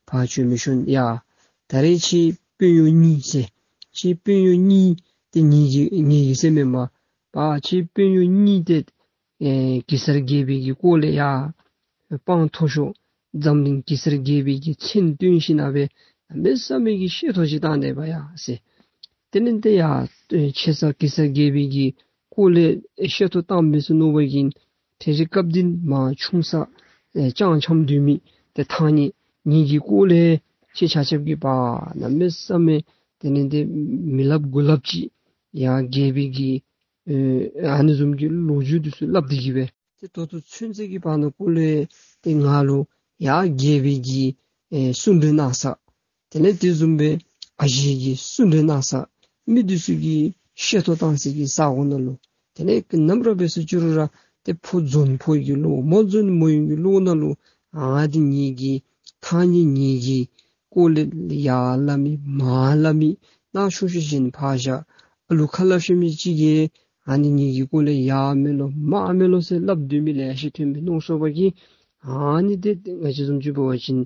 ཕར་བྱོན་མི་ཤུལ་ཡ། ད་རེས་ཁྱེད་དཔོན་གཡོག་གཉིས་ཟེར། ཁྱེད་དཔོན་གཡོག་གཉིས་ཏེ་ངེ་གི་ངེ་གི་ཟེར་མས་མ་པ། ཁྱེད་དཔོན་གཡོག་གཉིས་ཏེ་ཨེ་གེ་སར་རྒྱལ་པོའི་གི་སྐོར་ལས་ཡ་དཔང་མཐོ་ཤོས་འཛམ་གླིང་གེ་སར་རྒྱལ་པོའི་གི་མཚན་བཏོན་ཞིནམ་སྦེ་གནམ་མེད་ས་མེད་ཀྱི་བཤད་ཐོ་ཅིག་བཏང་ནུག་པ་ཡ་ཟེར། དེ་ལས་ཏེ་ཡ་ཨེ་ཁྱེད་ས་གེ་སར་རྒྱལ་པོའི་གི་སྐོར་ལས་བཤད་ཐོ་བཏང་མི་ཚུ་མནོ་བ་ཅིན་ཏེ་རེ་སྐབས་འདི་མ་ཆུང་ས་ཨེ་སྤྱང་འཁྱམས་སྡོད་མི་ཏེ་ཐང་རྙེད་ངེ་གི་སྐོར་ལས་ཁྱེད་ཆ་ཁྱབ་ཀྱིས་པ་གནམ་མེད་ས་མེད་དེ་ལས་ཏེ་མི་སླབ་དགུ་སླབ་ཅིག་ཡ་རྒྱལ་པོའི་གི་ཨེ་ཨ་ནི་བཟུམ་གྱི་ལོ་རྒྱུས་འདི་ཚུ་སླབ་སྟེ་གི་སྦེ་ཏེ་ད་ལྟོ་ཚུན་ཚོད་ཀྱི་བར་ན་སྐོར་ལས་ཏེ་ང་ལུ་ཡ་རྒྱལ་པོའི་གི་ཨེ་གསུང་གྲོས་གནང་ས། དེ་ལས་དེ་བཟུམ་སྦེ་ཨ་ཞེ་གི་གསུང་གྲོས་གནང་ས། མི་འདི་ཚུ་གིས་བཤད་ཐོ་བཏང་ས་གི་ས་གོ་ནང་ལུ་དེ་ལས་ནམ་ར་འབད་ས་ཅི་རུང་ར་ཏེ་ཕོ་འཛོམས་ཕོ་ཡི་གི་ལོགས་མོ་འཛོམས་མོ་ཡི་གི་ལོགས་ནང་ལུ་ཨ་ཏེ་ངེ་གི་ཐང་རྙེད་ངེ་གི་སྐོར་ལས་ཡར་སླབ་མི་མར་སླབ་མི་ནང་ཆུང་ཤོས་ཅིག་ཕར་བཞག། ཨ་ལུ་ཁ་སླབ་ཤེས་མི་ཅིག་གིས་ཨ་ནི་ངེ་གི་སྐོར་ལས་ཡར་མེད་ལོ་མར་མེད་ལོ་ཟེར་སླབ་སྡོད་མི་ལེ་ཤ་ཐོན་མི་མནོ་སོང་པ་གིས་ཨ་ནི་ཏེ་ང་བཅས་བཟུམ་ཅིག་འབད་བ་ཅིན་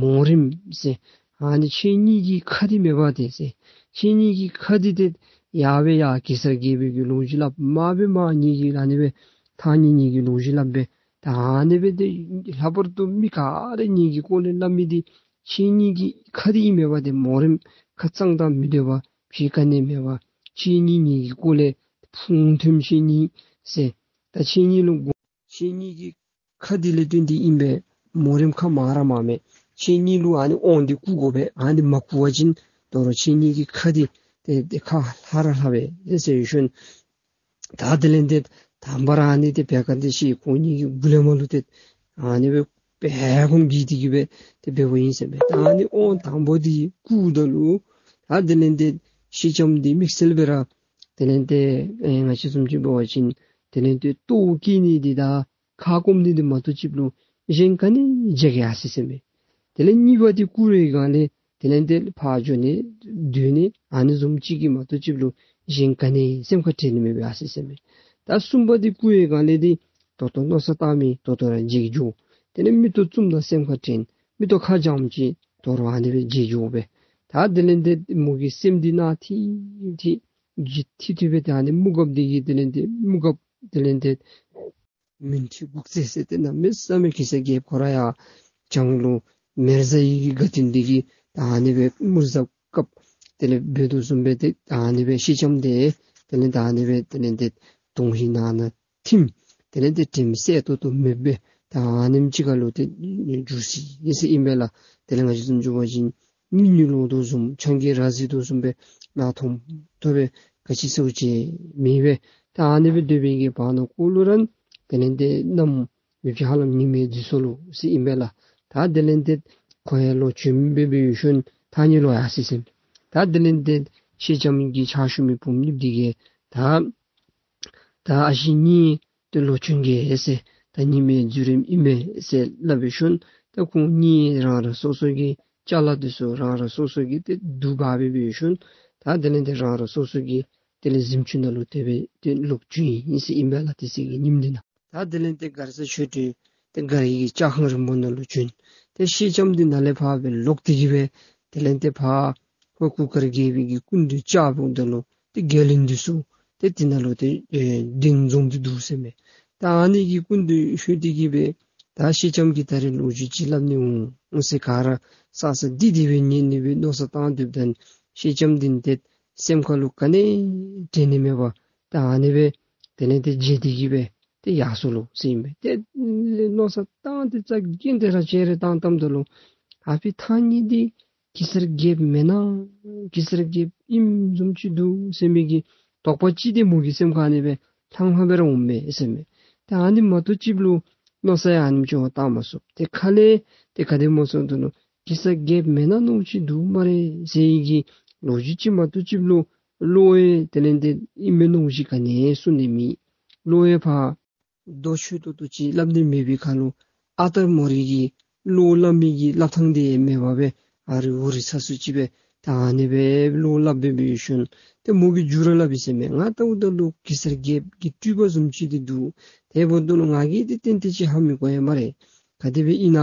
མོ་རེངམ་ཟེར། ཨ་ནི་ཁྱེད་གཉིས་ཀྱི་ཁ་འདི་མེད་པ་ཏེ་ཟེར། ཁྱེད་གཉིས་ཀྱི་ཁ་འདི་ཏེ་ཡར་སྦེ་ཡར་གེ་སར་རྒྱལ་པོའི་གི་ལོ་རྒྱུས་སླབ། མར་སྦེ་མར་ངེ་གི་ཨ་ནི་སྦེ་ཐང་རྙེད་ངེ་གི་ལོ་རྒྱུས་སླབ་སྦེ། ད་ཨ་ནི་སྦེ་ཏེ་ལྷག་པར་དུ་མི་ག་ར་ངེ་གི་སྐོར་ལས་སླབ་མི་འདི་ཁྱེད་གཉིས་ཀྱི་ཁ་འདི་ཨིན་མས་པ། ཏེ་མོ་རེངམ་ཁ་གཙང་དང་མི་སྡོད་པ་ཕྱི་ག་ནི་མེད་པ། ཁྱེད་གཉིས་ངེ་གི་སྐོར་ལས་ཕུང་ཐོན་ཁྱེད་གཉིས་ཟེར། ད་ཁྱེད་གཉིས་ལུ་དགོ་ཁྱེད་གཉིས་ཀྱི་ཁ་འདི་ལས་བརྟེན་ཏེ་ཨིན་པས། མོ་རེངམ་ཁ་མང་ར་མང་མས། ཁྱེད་གཉིས་ལུ་ཨ་ནི་དབང་འདི་བསྐུར་དགོ་པས། ཨ་ནི་མ་བསྐུར་བ་ཅིན་དོ་རུང་ཁྱེད་གཉིས་ཀྱི་ཁ་འདི་ཏེ་ཏེ་ཁ་ལྷ་ར་ལྷ་པས་ཟེར་ཞུ་ནི། ད་དེ་ལས་ཏེ་དང་པ་ར་ཨ་ནི་ཏེ་བེ་ཀ་ཏེ་ཤི་ཁོང་གཉིས་ཀྱི་མགུ་ལས་མར་ལུ་ཏེ་ཨ་ནི་སྦེ་བེ་ཀོམ་གྱིས་ཏེ་གི་སྦེ་ཏེ་འབདཝ་ཨིན་ཟེར་མས། ད་ཨ་ནི་དབང་དང་པ་འདི་བསྐུརཝ་ད་ལུ་ད་དེ་ལས་ཏེ་ཤེས་ལྕམ་འདི་དམིགས་བསལ་སྦེ་ར་དེ་ལས་ཏེ་ཨེ་ང་བཅས་བཟུམ་ཅིག་འབད་བ་ཅིན་དེ་ལས་ཏེ་ལྟོཝ་བཀྱེས་ནི་འདི་དང་ཁ་སྐོམ་ནི་འདི་མ་གཏོགས་ཅིག་ལུ་གཞན་ག་ནི་བྱ་གེ་ཡར་སོ་ཡི་ཟེར་མས། དེ་ལས་གཉིས་པ་འདི་བསྐུར་བའི་སྒང་ལས་དེ་ལས་ཏེ་ཕར་འགྱོ་ནི་སྡོད་ནི་ཨ་ནི་བཟུམ་ཅིག་གིས་མ་གཏོགས་ཅིག་ལུ་གཞན་ག་ནི་སེམས་ཁར་དྲན་ནི་མེད་པར་ཡར་སོ་ཡི་ཟེར་མས། ད་གསུམ་པ་འདི་བསྐུར་བའི་སྒང་ལས་འདི་ད་ལྟོ་མནོ་བསམ་བཏང་མི་ད་ལྟོ་ར་བརྗེད་འགྱོ། དེ་ལས་མིག་ཏོ་བཙུམ་ད་སེམས་ཁར་དྲན། མིག་ཏོ་ཁ་བགྱངམ་ཅིག་ད་རུང་ཨ་ནི་སྦེ་བརྗེད་འགྱོ་སྦེ། ད་དེ་ལས་ཏེ་མོ་གི་སེམས་འདི་ནང་ཐིམ་ཐིམ་འགྱོ་ཐིམ་ཐིམ་སྦེ་ད་ཨ་ནི་དམུ་གབ་འདི་གིས་དེ་ལས་ཏེ་དམུ་གབ་དེ་ལས་ཏེ་མུན་ཐིག་དགུ་རྩེ་ཟེར་ཏེ་གནམ་མེད་ས་མེད་གེ་སར་རྒྱལཔོ་ཁོ་ར་ཡང་བྱང་ལུ་མེ་བཟའ་ཡི་གི་དགའ་སྟོན་འདི་གིས་ད་ཨ་ནི་སྦེ་དམུ་གབ་དེ་ལས་འབད་དོ་བཟུམ་སྦེ་ཏེ་ད་ཨ་ནི་སྦེ་ཤེས་ལྕམ་འདི་དེ་ལས་ད་ཨ་ནི་སྦེ་དེ་ལས་ཏེ་དོན་ཧིང་ནང་ན་ཐིམ། དེ་ལས་ཏེ་དྲནམ་གསལ་ཏོག་ཏོ་མེདཔ་སྦེ་ད་ཨ་ནེམ་ཅིག་ཁར་ལུ་ཏེ་འགྱུར་སོ་ཡི་ཟེར་ཨིན་པས་ལགས། དེ་ལས་ང་བཅས་བཟུམ་ཅིག་འབད་བ་ཅིན་མི་ཉུལ་ལོང་དོ་བཟུམ་ཆང་གིས་ར་བཟི་དོ་བཟུམ་སྦེ་ནང་ཐོམ་ཐོམ་སྦེ་ག་ཅི་ཟེར་བ་ཅིན་མེད་པས། ད་ཨ་ནི་སྦེ་སྡོད་པའི་གི་བར་ན་ཀོ་ལུ་ར་དེ་ལས་ཏེ་གནམ་མེ་ཕྱེད་ཧ་ལམ་ཉི་མའི་དུས་སུ་ལུ་ཟེར་ཨིན་པས་ལགས། ད་དེ་ལས་ཏེ་ཁོ་ཡང་ལོག་བྱོན་སྦེ་སྦེ་ཡོད་ཤུལ་ཐང་རྙེད་ལོག་ཡར་སོ་ཡི་ཟེར། ད་དེ་ལས་ཏེ་ཤེས་ལྕམ་གྱི་ཕྱག་ཞུ་མི་བུམོ་གཉིསཔོ་འདི་གིས་ད་ད་ཨ་ཞེ་གཉིས་ཏེ་ལོག་བྱོན་གེ་ཟེར། ད་ཉི་མའི་འཛུལ་རིམ་ཨིན་མས་ཟེར་སླབ་པའི་ཤུལ་ད་ཁོང་གཉིས་རང་རང་སོ་སོ་གི་ཅ་ལ་འདི་ཚུ་རང་རང་སོ་སོ་གི་ཏེ་དུ་འབག་སྦེ་སྦེ་ཡོད་ཤུལ་ད་དེ་ལས་ཏེ་རང་རང་སོ་སོ་གི་དེ་ལས་གཟིམ་ཅུང་ནང་ལུ་དེ་སྦེ་ཏེ་ལོག་བྱོན་ཡི་ཟེར་ཨིན་པས་ལགས། དེ་ཚེ་གི་ཉིནམ་འདི་ནང་ད་དེ་ལས་ཏེ་མགར་བཟའ་ཆོས་སྒྲོན་ཏེ་མགར་གྱི་ལྕགས་ཁང་རིང་མོ་ནང་ལུ་བྱོན། ཏེ་ཤེས་ལྕམ་འདི་ནཱ་ལས་ཕར་སྦེ་ལོག་སྟེ་གི་སྦེ་དེ་ལས་ཏེ་ཕར་ཧོར་གུར་དཀར་རྒྱལ་པོའི་གི་སྐུ་མདུན་ལྕགས་སྦུག་ད་ལུ་ཏེ་རྒྱལ་བློན་འདི་ཚུ་ཏེ་དེ་ནང་ལུ་ཏེ་ཨེ་གདན་འཛོམས་ཏེ་འདུག་ཟེར་མས། ད་ཨ་ནི་གི་སྐུ་མདུན་ལྷོད་དེ་གི་སྦེ་ད་ཤེས་ལྕམ་གྱིས་ད་རེས་ལོ་རྒྱུས་ཅིག་སླབ་ནི་འོང་ཟེར་ག་ར་ས་ས་འདི་འདི་སྦེ་ཉན་ནི་སྦེ་མནོ་བསམ་བཏང་སྡོདཔ་ད་ཤེས་ལྕམ་འདི་ཏེ་སེམས་ཁ་ལུ་ག་ནི་དྲན་ནི་མེད་པར་ད་ཨ་ནི་སྦེ་དེ་ལས་ཏེ་བརྗེད་དེ་གི་སྦེ་ཏེ་ཡར་སོ་ལོ་ཟེར་ཨིན་པས། ཏེ་མནོ་བསམ་བཏང་སྟེ་རྩ་འགེངས་ཏེ་ར་བྱེ་རེ་བཏང་བཏངམ་ད་ལུ་ཨ་ཕི་ཐང་རྙེད་འདི་གེ་སར་རྒྱལཔོ་མེན་ན་གེ་སར་རྒྱལཔོ་ཨིནམ་བཟུམ་ཅིག་འདུག་ཟེར་མི་གི་དོགས་པ་ཅིག་ཏེ་མོ་གི་སེམས་ཁ་ནང་སྦེ་ལྷང་ལྷང་སྦེ་ར་འོངམ་མས་ཟེར་མས། ཏེ་ཨ་ནི་མ་གཏོགས་ཅིག་ལུ་མནོ་བསམ་ཡང་ཨ་ནེམ་ཅིག་བཏང་མ་ཚུགས། ཏེ་ཁ་ལས་ཏེ་ག་དེ་སྨོ་ཟེར་བ་ཅིན་གེ་སར་རྒྱལཔོ་མེན་ན་མནོཝ་ཅིག་འདུག་སྨ་རེ་ཟེར་བའི་གི་ལོ་རྒྱུས་ཅིག་མ་གཏོགས་ཅིག་ལུ་བློ་ཡང་དེ་ལས་ཏེ་ཨིན་མས་མནོཝ་ཅིག་ག་ནི་གསུངས་ནི་མེད། བློ་ཡང་ཕར་ མདོ་ཆོས་ཏོག་ཏོ་ཅིག་སླབ་ནི་མེད་པའི་ཁར་ལུ་ཨ་རྟག་མོ་རའི་གི་བློ་སླབ་མི་གི་སླབ་ཐངས་འདི་མེད་པར་སྦེ་ཨ་རི་འུ་རི་ཚ་སུ་ཅིག་སྦེ་ད་ཨ་ནི་སྦེ་བློ་སླབ་སྦེ་འབད་ཡོད་ཤུལ་ཏེ་མོ་གིས་མཇུག་ར་སླབ་ཡི་ཟེར་མས། ང་ལྟཝ་ད་ལུ་གེ་སར་རྒྱལཔོ་གི་སྤྲུལ་པ་བཟུམ་ཅིག་འདི་འདུག། དེ་འབདཝ་ད་ལུ་ང་གིས་འདི་ཏན་ཏན་ཅིག་ཧ་མི་གོ་ཡ་སྨ་རེ། ག་དེ་སྦེ་ཨིན་ན་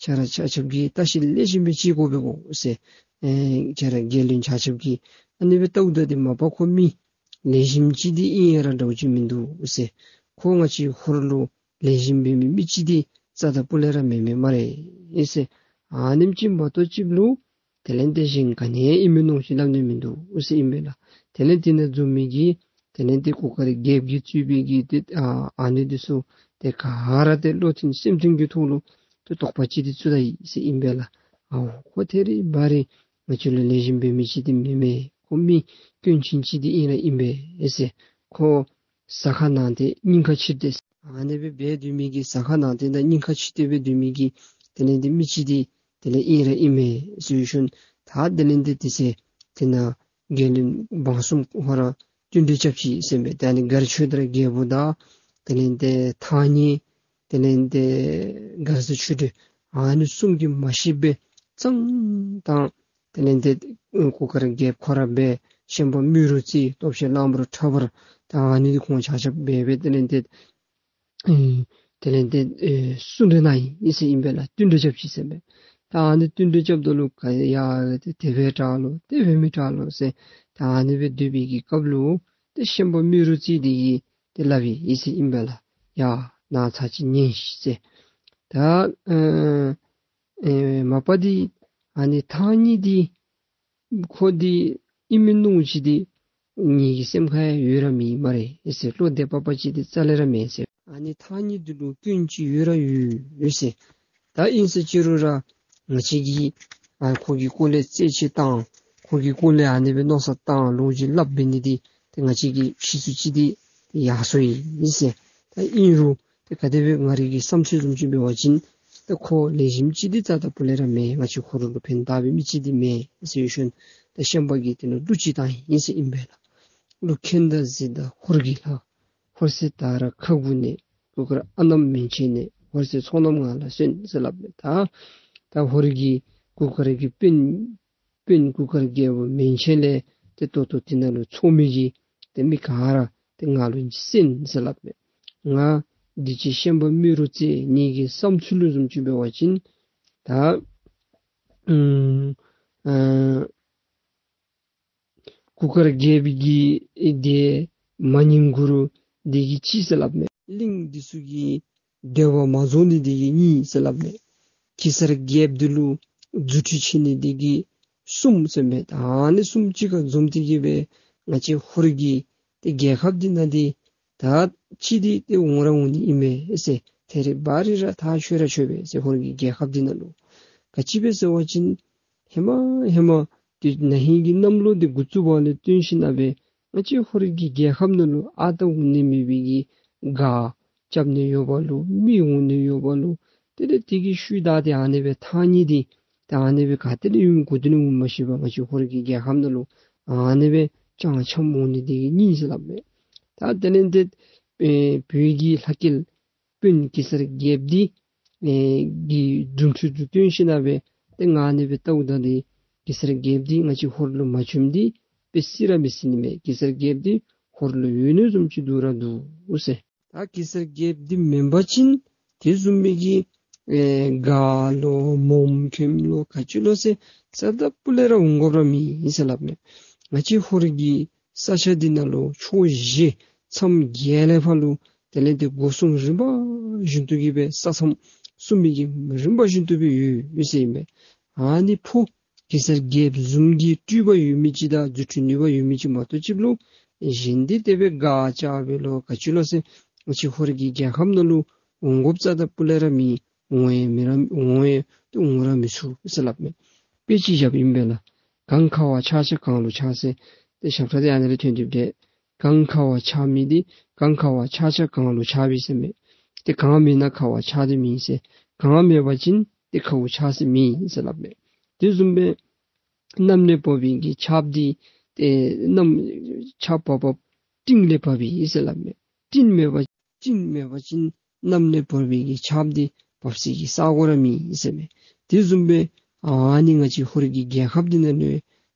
ཁྱེད་ར་ཆ་ཁྱབ་ཀྱིས་བརྟག་ཞིབ་ལེགས་ཤོམ་སྦེ་ཅིག་དགོ་པས་གོ་ཟེར། ཨེ་ཁྱེད་ར་རྒྱལ་བློན་ཆ་ཁྱབ་ཀྱིས་ཨ་ནི་སྦེ་ལྟཝ་ད་འདི་མ་པ་ཁོ་མི་ལེགས་ཤོམ་ཅིག་འདི་ཨིན་ཡ་ར་འདྲཝ་ཅིག་མིན་འདུག་ཟེར། ཁོ་ང་བཅས་ཧོར་ལུ་ལེགས་ཤོམ་འབད་མི་མི་ཅིག་འདི་རྩ་དང་སྤུ་ལས་ར་མེན་མས་སྨ་རེ་ཟེར། ཨ་ནེམ་ཅིག་མ་གཏོགས་ཅིག་ལུ་དེ་ལས་ཏེ་གཞན་ག་ནི་ཡང་ཨིན་མི་མནོ་ཞིནམ་སླབ་ནི་མིན་འདུག་ཟེར་ཨིན་པས་ལགས། དེ་ལས་ཏེ་ནཱ་འཛོམས་མི་གི་དེ་ལས་ཏེ་གུར་དཀར་རྒྱལཔོ་གིས་གཙོས་པའི་གི་ཏེ་ཨ་ཨ་ནི་འདི་ཚུ་ཏེ་ག་ར་ཏེ་བློ་མཐུན་སེམས་མཐུན་གྱི་ཐོག་ལུ་ཏེ་དོགས་པ་ཅིག་འདི་ཚུ་ད་ཡི་ཟེར་ཨིན་པས་ལགས། ཨའོ་ཁོ་ཐད་རི་བ་རི་ང་བཅས་ལུ་ལེགས་ཤོམ་འབད་མི་ཅིག་འདི་མེན་མས། ཁོ་མི་སྐྱོན་ཅན་ཅིག་འདི་ཨིན་ར་ཨིན་པས་ཟེར། ཁོ་ཟ་ཁང་ནང་ཏེ་སྙིང་ཁ་ཕྱིར་ཏེ་ཨ་ནི་སྦེ་འབད་སྡོད་མི་གི་ཟ་ཁང་ནང་ཏེ་ད་སྙིང་ཁ་ཕྱིར་ཏེ་འབད་སྡོད་མི་གི་དེ་ལས་ཏེ་མི་ཅིག་འདི་དེ་ལས་ཨིན་ར་ཨིན་མས་ཟེར་ཞུ་ནི། ད་དེ་ལས་ཏེ་དེ་ཚེ་དེ་ནང་རྒྱལ་བློན་འབངས་གསུམ་ཧོ་ར་བསྟུན་གྲོས་རྐྱབ་ཅི་ཟེར་མས། ད་ཨ་ནི་མགར་ཆོས་དར་རྒྱལ་པོ་དང་དེ་ལས་ཏེ་ཐང་རྙེད་དེ་ལས་ཏེ་མགར་བཟའ་ཆོས་སྒྲོན་ཨ་ནི་གསུམ་གྱིས་མ་ཤེས་པར་གཙང་དང་དེ་ལས་ཏེ་གུར་དཀར་རྒྱལཔོ་ཁོ་ར་སྦེ་ཤན་པ་རྨེ་རུ་རྩེ་སྟོབས་ཆེན་གླང་པོ་ཁྲ་འབར་ད་ཨ་ནི་ཁོང་ཆ་ཁྱབ་སྦེ་སྦེ་དེ་ལས་ཏེ་ཨེ་དེ་ལས་ཏེ་ཨེ་གསུང་གྲོས་གནང་ཡི་ཟེར་ཨིན་པས་ལགས། བསྟུན་གྲོས་རྐྱབ་ཅི་ཟེར་མས། ད་ཨ་ནི་བསྟུན་གྲོས་རྐྱབ་ད་ལུ་ག་ཡ་ཏེ་དེ་སྦེ་དྲག་ལོ་དེ་སྦེ་མི་དྲག་ལོ་ཟེར་ད་ཨ་ནི་སྦེ་སྡོད་པའི་གི་སྐབས་ལུ་ཏེ་ཤན་པ་རྨེ་རུ་རྩེ་འདི་གིས་ཏེ་སླབ་ཡི་ཟེར་ཨིན་པས་ལགས། ཡ་ནཱ་ཚར་ཅིག་ཉན་ཤིག་ཟེར། ད་ཨེ་ཨེ་མ་པ་འདི་ཨ་ནི་ཐང་རྙེད་འདི་ཁོ་འདི་ཨིན་མི་མནོ་ཅིག་འདི་ངེ་གི་སེམས་ཁར་ཡང་ཡོད་ར་མེད་སྨ་རེ་ཟེར། བློ་བདེ་པ་པ་ཅིག་འདི་རྩ་ལས་ར་མེད་ཟེར། ཨ་ནི་ཐང་རྙེད་འདི་ལུ་སྐྱོན་ཅིག་ཡོད་ར་ཡོད་ཡོད་ཟེར། ད་ཨིན་ཟེར་ཅི་རུང་ར་ང་བཅས་ཀྱིས་ཨ་ཁོ་གི་སྐོར་ལས་རྩད་ཅིག་བཏང་ཁོ་གི་སྐོར་ལས་ཨ་ནི་སྦེ་མནོ་བསམ་བཏང་ལོ་ཅིག་སླབ་འབད་ནི་འདི་ཏེ་ང་བཅས་ཀྱི་ཕྱིས་སུ་ཅིག་འདི་ཡར་སོ་ཡི་ཟེར། ད་ཨིན་རུང་ཏེ་ག་དེ་སྦེ་ང་རའི་གི་བསམ་ཚུལ་བཟུམ་ཅིག་འབད་བ་ཅིན་ཏེ་ཁོ་ལེགས་ཤོམ་ཅིག་འདི་རྩ་དང་སྤུ་ལས་ར་མེད། ང་བཅས་ཧོར་ལུ་ཕན་ཐོགས་པའི་མི་ཅིག་འདི་མེད་ཟེར་ཞུ་ནི། ད་ཤན་པ་གིས་དེ་ནང་གླུ་ཅིག་བཏང་ཡི་ཟེར་ཨིན་པས་ལགས། གླུ་མཁྱེན་དང་གཟིགས་དང་ཧོར་གྱི་ལྷ། ཧོར་སྲིད་དར་ཁ་དགུ་ནས། གུར་དཀར་ཨ་ནམ་མན་ཆད་ནས། ཧོར་སྲིད་ཚོགས་རྣམས་ང་ལ་གསན་ཟེར་སླབ་མས། ད་ད་ཧོར་གྱི་གུར་དཀར་གྱི་དཔོན་དཔོན་གུར་དཀར་རྒྱལ་པོ་མན་ཆད་ལས་ཏེ་ད་ལྟོ་དེ་ནང་ལུ་ཚོགས་མི་གི་ཏེ་མི་ག་ར་ཏེ་ང་ལུ་གསན་ཟེར་སླབ་མས། ང་འདི་ཅིག་ཤན་པ་རྨེ་རུ་རྩེ་ངེ་གི་བསམ་ཚུལ་ལུ་བཟུམ་ཅིག་འབད་བ་ཅིན་ད་ཨུམ་ཨ་གུར་དཀར་རྒྱལ་པོ་གི་ཨེ་དེ་མ་ཉན་གུ་རུ་འདི་གིས་ཅི་ཟེར་སླབ་མས། གླིང་འདི་ཚུ་གི་འདོད་པ་མ་རྫོགས་ནི་འདི་གིས་གཉིས་ཟེར་སླབ་མས། གེ་སར་རྒྱལཔོ་འདི་ལུ་རྫུ་འཕྲུལ་ཆེ་ནི་འདི་གིས་གསུམ་ཟེར་མས། ད་ཨ་ནི་གསུམ་གཅིག་ཁར་འཛོམས་ཏེ་གིས་སྦེ་ང་བཅས་ཧོར་གྱི་ཏེ་རྒྱལ་ཁབ་འདི་ནང་འདི་ད་ཅི་འདི་ཏེ་འོང་ར་འོང་ནི་ཨིན་མས་ཟེར། ཐད་རི་བ་རི་ར་ད་ཆོད་ར་ཆོད་པས་ཟེར། ཧོར་གྱི་རྒྱལ་ཁབ་འདི་ནང་ལུ་ག་ཅི་སྦེ་ཟེར་བ་ཅིན་ཧེ་མ་ཧེ་མ་ཏེ་ན་ཧིང་གི་གནམ་ལོ་འདི་འགོ་བཙུགས་པ་ལས་བརྟེན་ཞིན་ན་སྦེ་ང་བཅས་ཧོར་གྱི་རྒྱལ་ཁབ་ནང་ལུ་ཨ་རྟག་འོང་ནི་མེད་པའི་གི་ག་རྐྱབ་ནི་ཡོདཔ་ལུ་མི་འོང་ནི་ཡོདཔ་ལུ་དེ་ལས་དེ་གི་ཤུལ་ད་ཏེ་ཨ་ནི་སྦེ་ཐང་རྙེད་འདི་ད་ཨ་ནི་སྦེ་ག་ཏེ་ལས་ཡོད་མི་གོ་དེ་ནི་འོང་མ་ཤེས་པར་ང་བཅས་ཧོར་གྱི་རྒྱལ་ཁབ་ནང་ལུ་ཨ་ནི་སྦེ་ཅང་འཁྱམས་འོང་ནི་འདི་གིས་གཉིས་ཟེར་སླབ་མས། ད་དེ་ལས་ཏེ་ཨེ་བོད་ཀྱི་ལྷ་སྐལ་དཔོན་གེ་སར་རྒྱལཔོ་འདི་ཨེ་གི་རྫུ་འཕྲུལ་ལུ་བརྟེན་ཞིན་ན་སྦེ་ཏེ་ང་ཨ་ནི་སྦེ་ལྟཝ་ད་འདི་གེ་སར་རྒྱལཔོ་འདི་ང་བཅས་ཧོར་ལུ་མ་བྱོནམ་འདི་དཔེ་སྲིད་ར་མི་སྲིད་ནི་མས། གེ་སར་རྒྱལཔོ་འདི་ཧོར་ལུ་ཡོད་ནི་བཟུམ་ཅིག་འདུག་ར་འདུག་ཟེར། ད་གེ་སར་རྒྱལཔོ་འདི་མེན་པ་ཅིན་དེ་བཟུམ་མའི་གི་ཨེ་ག་ལོ་མོམ་ཁྲེམ་ལོ་ག་ཅི་ལོ་ཟེར་རྩ་དང་སྤུ་ལས་ར་འོང་དགོཔ་ར་མེད་ཟེར་སླབ་མས། ང་བཅས་ཧོར་གྱི་ས་ཆ་འདི་ནང་ལུ་ཕྱོགས་བཞི་མཚམས་བརྒྱད་ལས་ཕར་ལུ་དེ་ལས་ཏེ་སྒོ་སྲུང་རིམ་པ་བཞིན་དུ་གིས་སྦེ་ས་མཚམས་སྲུང་མི་གི་རིམ་པ་བཞིན་དུ་སྦེ་ཡོད་ཡོད་ཟེར་ཨིན་པས། ཨ་ནི་ཕོ་གེ་སར་རྒྱལཔོ་བཟུམ་གྱི་སྤྲུལ་པ་ཡོད་མི་ཅིག་དང་རྫུ་འཕྲུལ་ནུས་པ་ཡོད་མི་ཅིག་མ་གཏོགས་ཅིག་ལུ་གཞན་འདི་དེ་སྦེ་ག་ཅི་སྦེ་ལོ་ག་ཅི་ལོ་ཟེར་ང་བཅས་ཧོར་གྱི་རྒྱལ་ཁབ་ནང་ལུ་འོང་དགོཔ་རྩ་དང་སྤུ་ལས་ར་མེད། འོང་ཡང་མི་ར་འོང་ཡང་ཏེ་འོང་ར་མི་ཚུགས་ཟེར་སླབ་མས། དཔེ་ཅིག་བཞགཔ་ཨིན་པས་ལགས། གངས་ཁ་བ་ཆགས་ཆགས་གངས་ལུ་ཆགས་ཟེར། ཏེ་ཞབས་ཁྲ་འདི་ཨ་ནི་ལས་ཐོན་ཏེ་འདུག། གངས་ཁ་བ་ཆགས་མི་འདི་གངས་ཁ་བ་ཆགས་ཆགས་གངས་ལུ་ཆགས་པས་ཟེར་མས། ཏེ་གངས་མེད་ན་ཁ་བ་ཆགས་ཏེ་མེད་ཟེར། གངས་མེད་པ་ཅིན་ཏེ་ཁཝ་ཆགས་ཟེར་མེད་ཟེར་སླབ་མས། དེ་བཟུམ་སྦེ་གནམ་ལས་བབས་པའི་གི་ཆརཔ་འདི་ཏེ་གནམ་ཆརཔ་བབས་བབས་སྤྲིན་ལས་བབས་པས་ཟེར་སླབ་མས། སྤྲིན་མེད་པ་ སྤྲིན་མེད་པ་ཅིན་གནམ་ལས་བོར་བའི་གི་ཆརཔ་འདི་འབབ་སའི་གི་ས་གོ་ར་མེད་ཟེར་མས། དེ་བཟུམ་སྦེ་ཨ་ནི་ང་བཅས་ཧོར་གྱི་རྒྱལ་ཁབ་འདི་ནང་ལུ་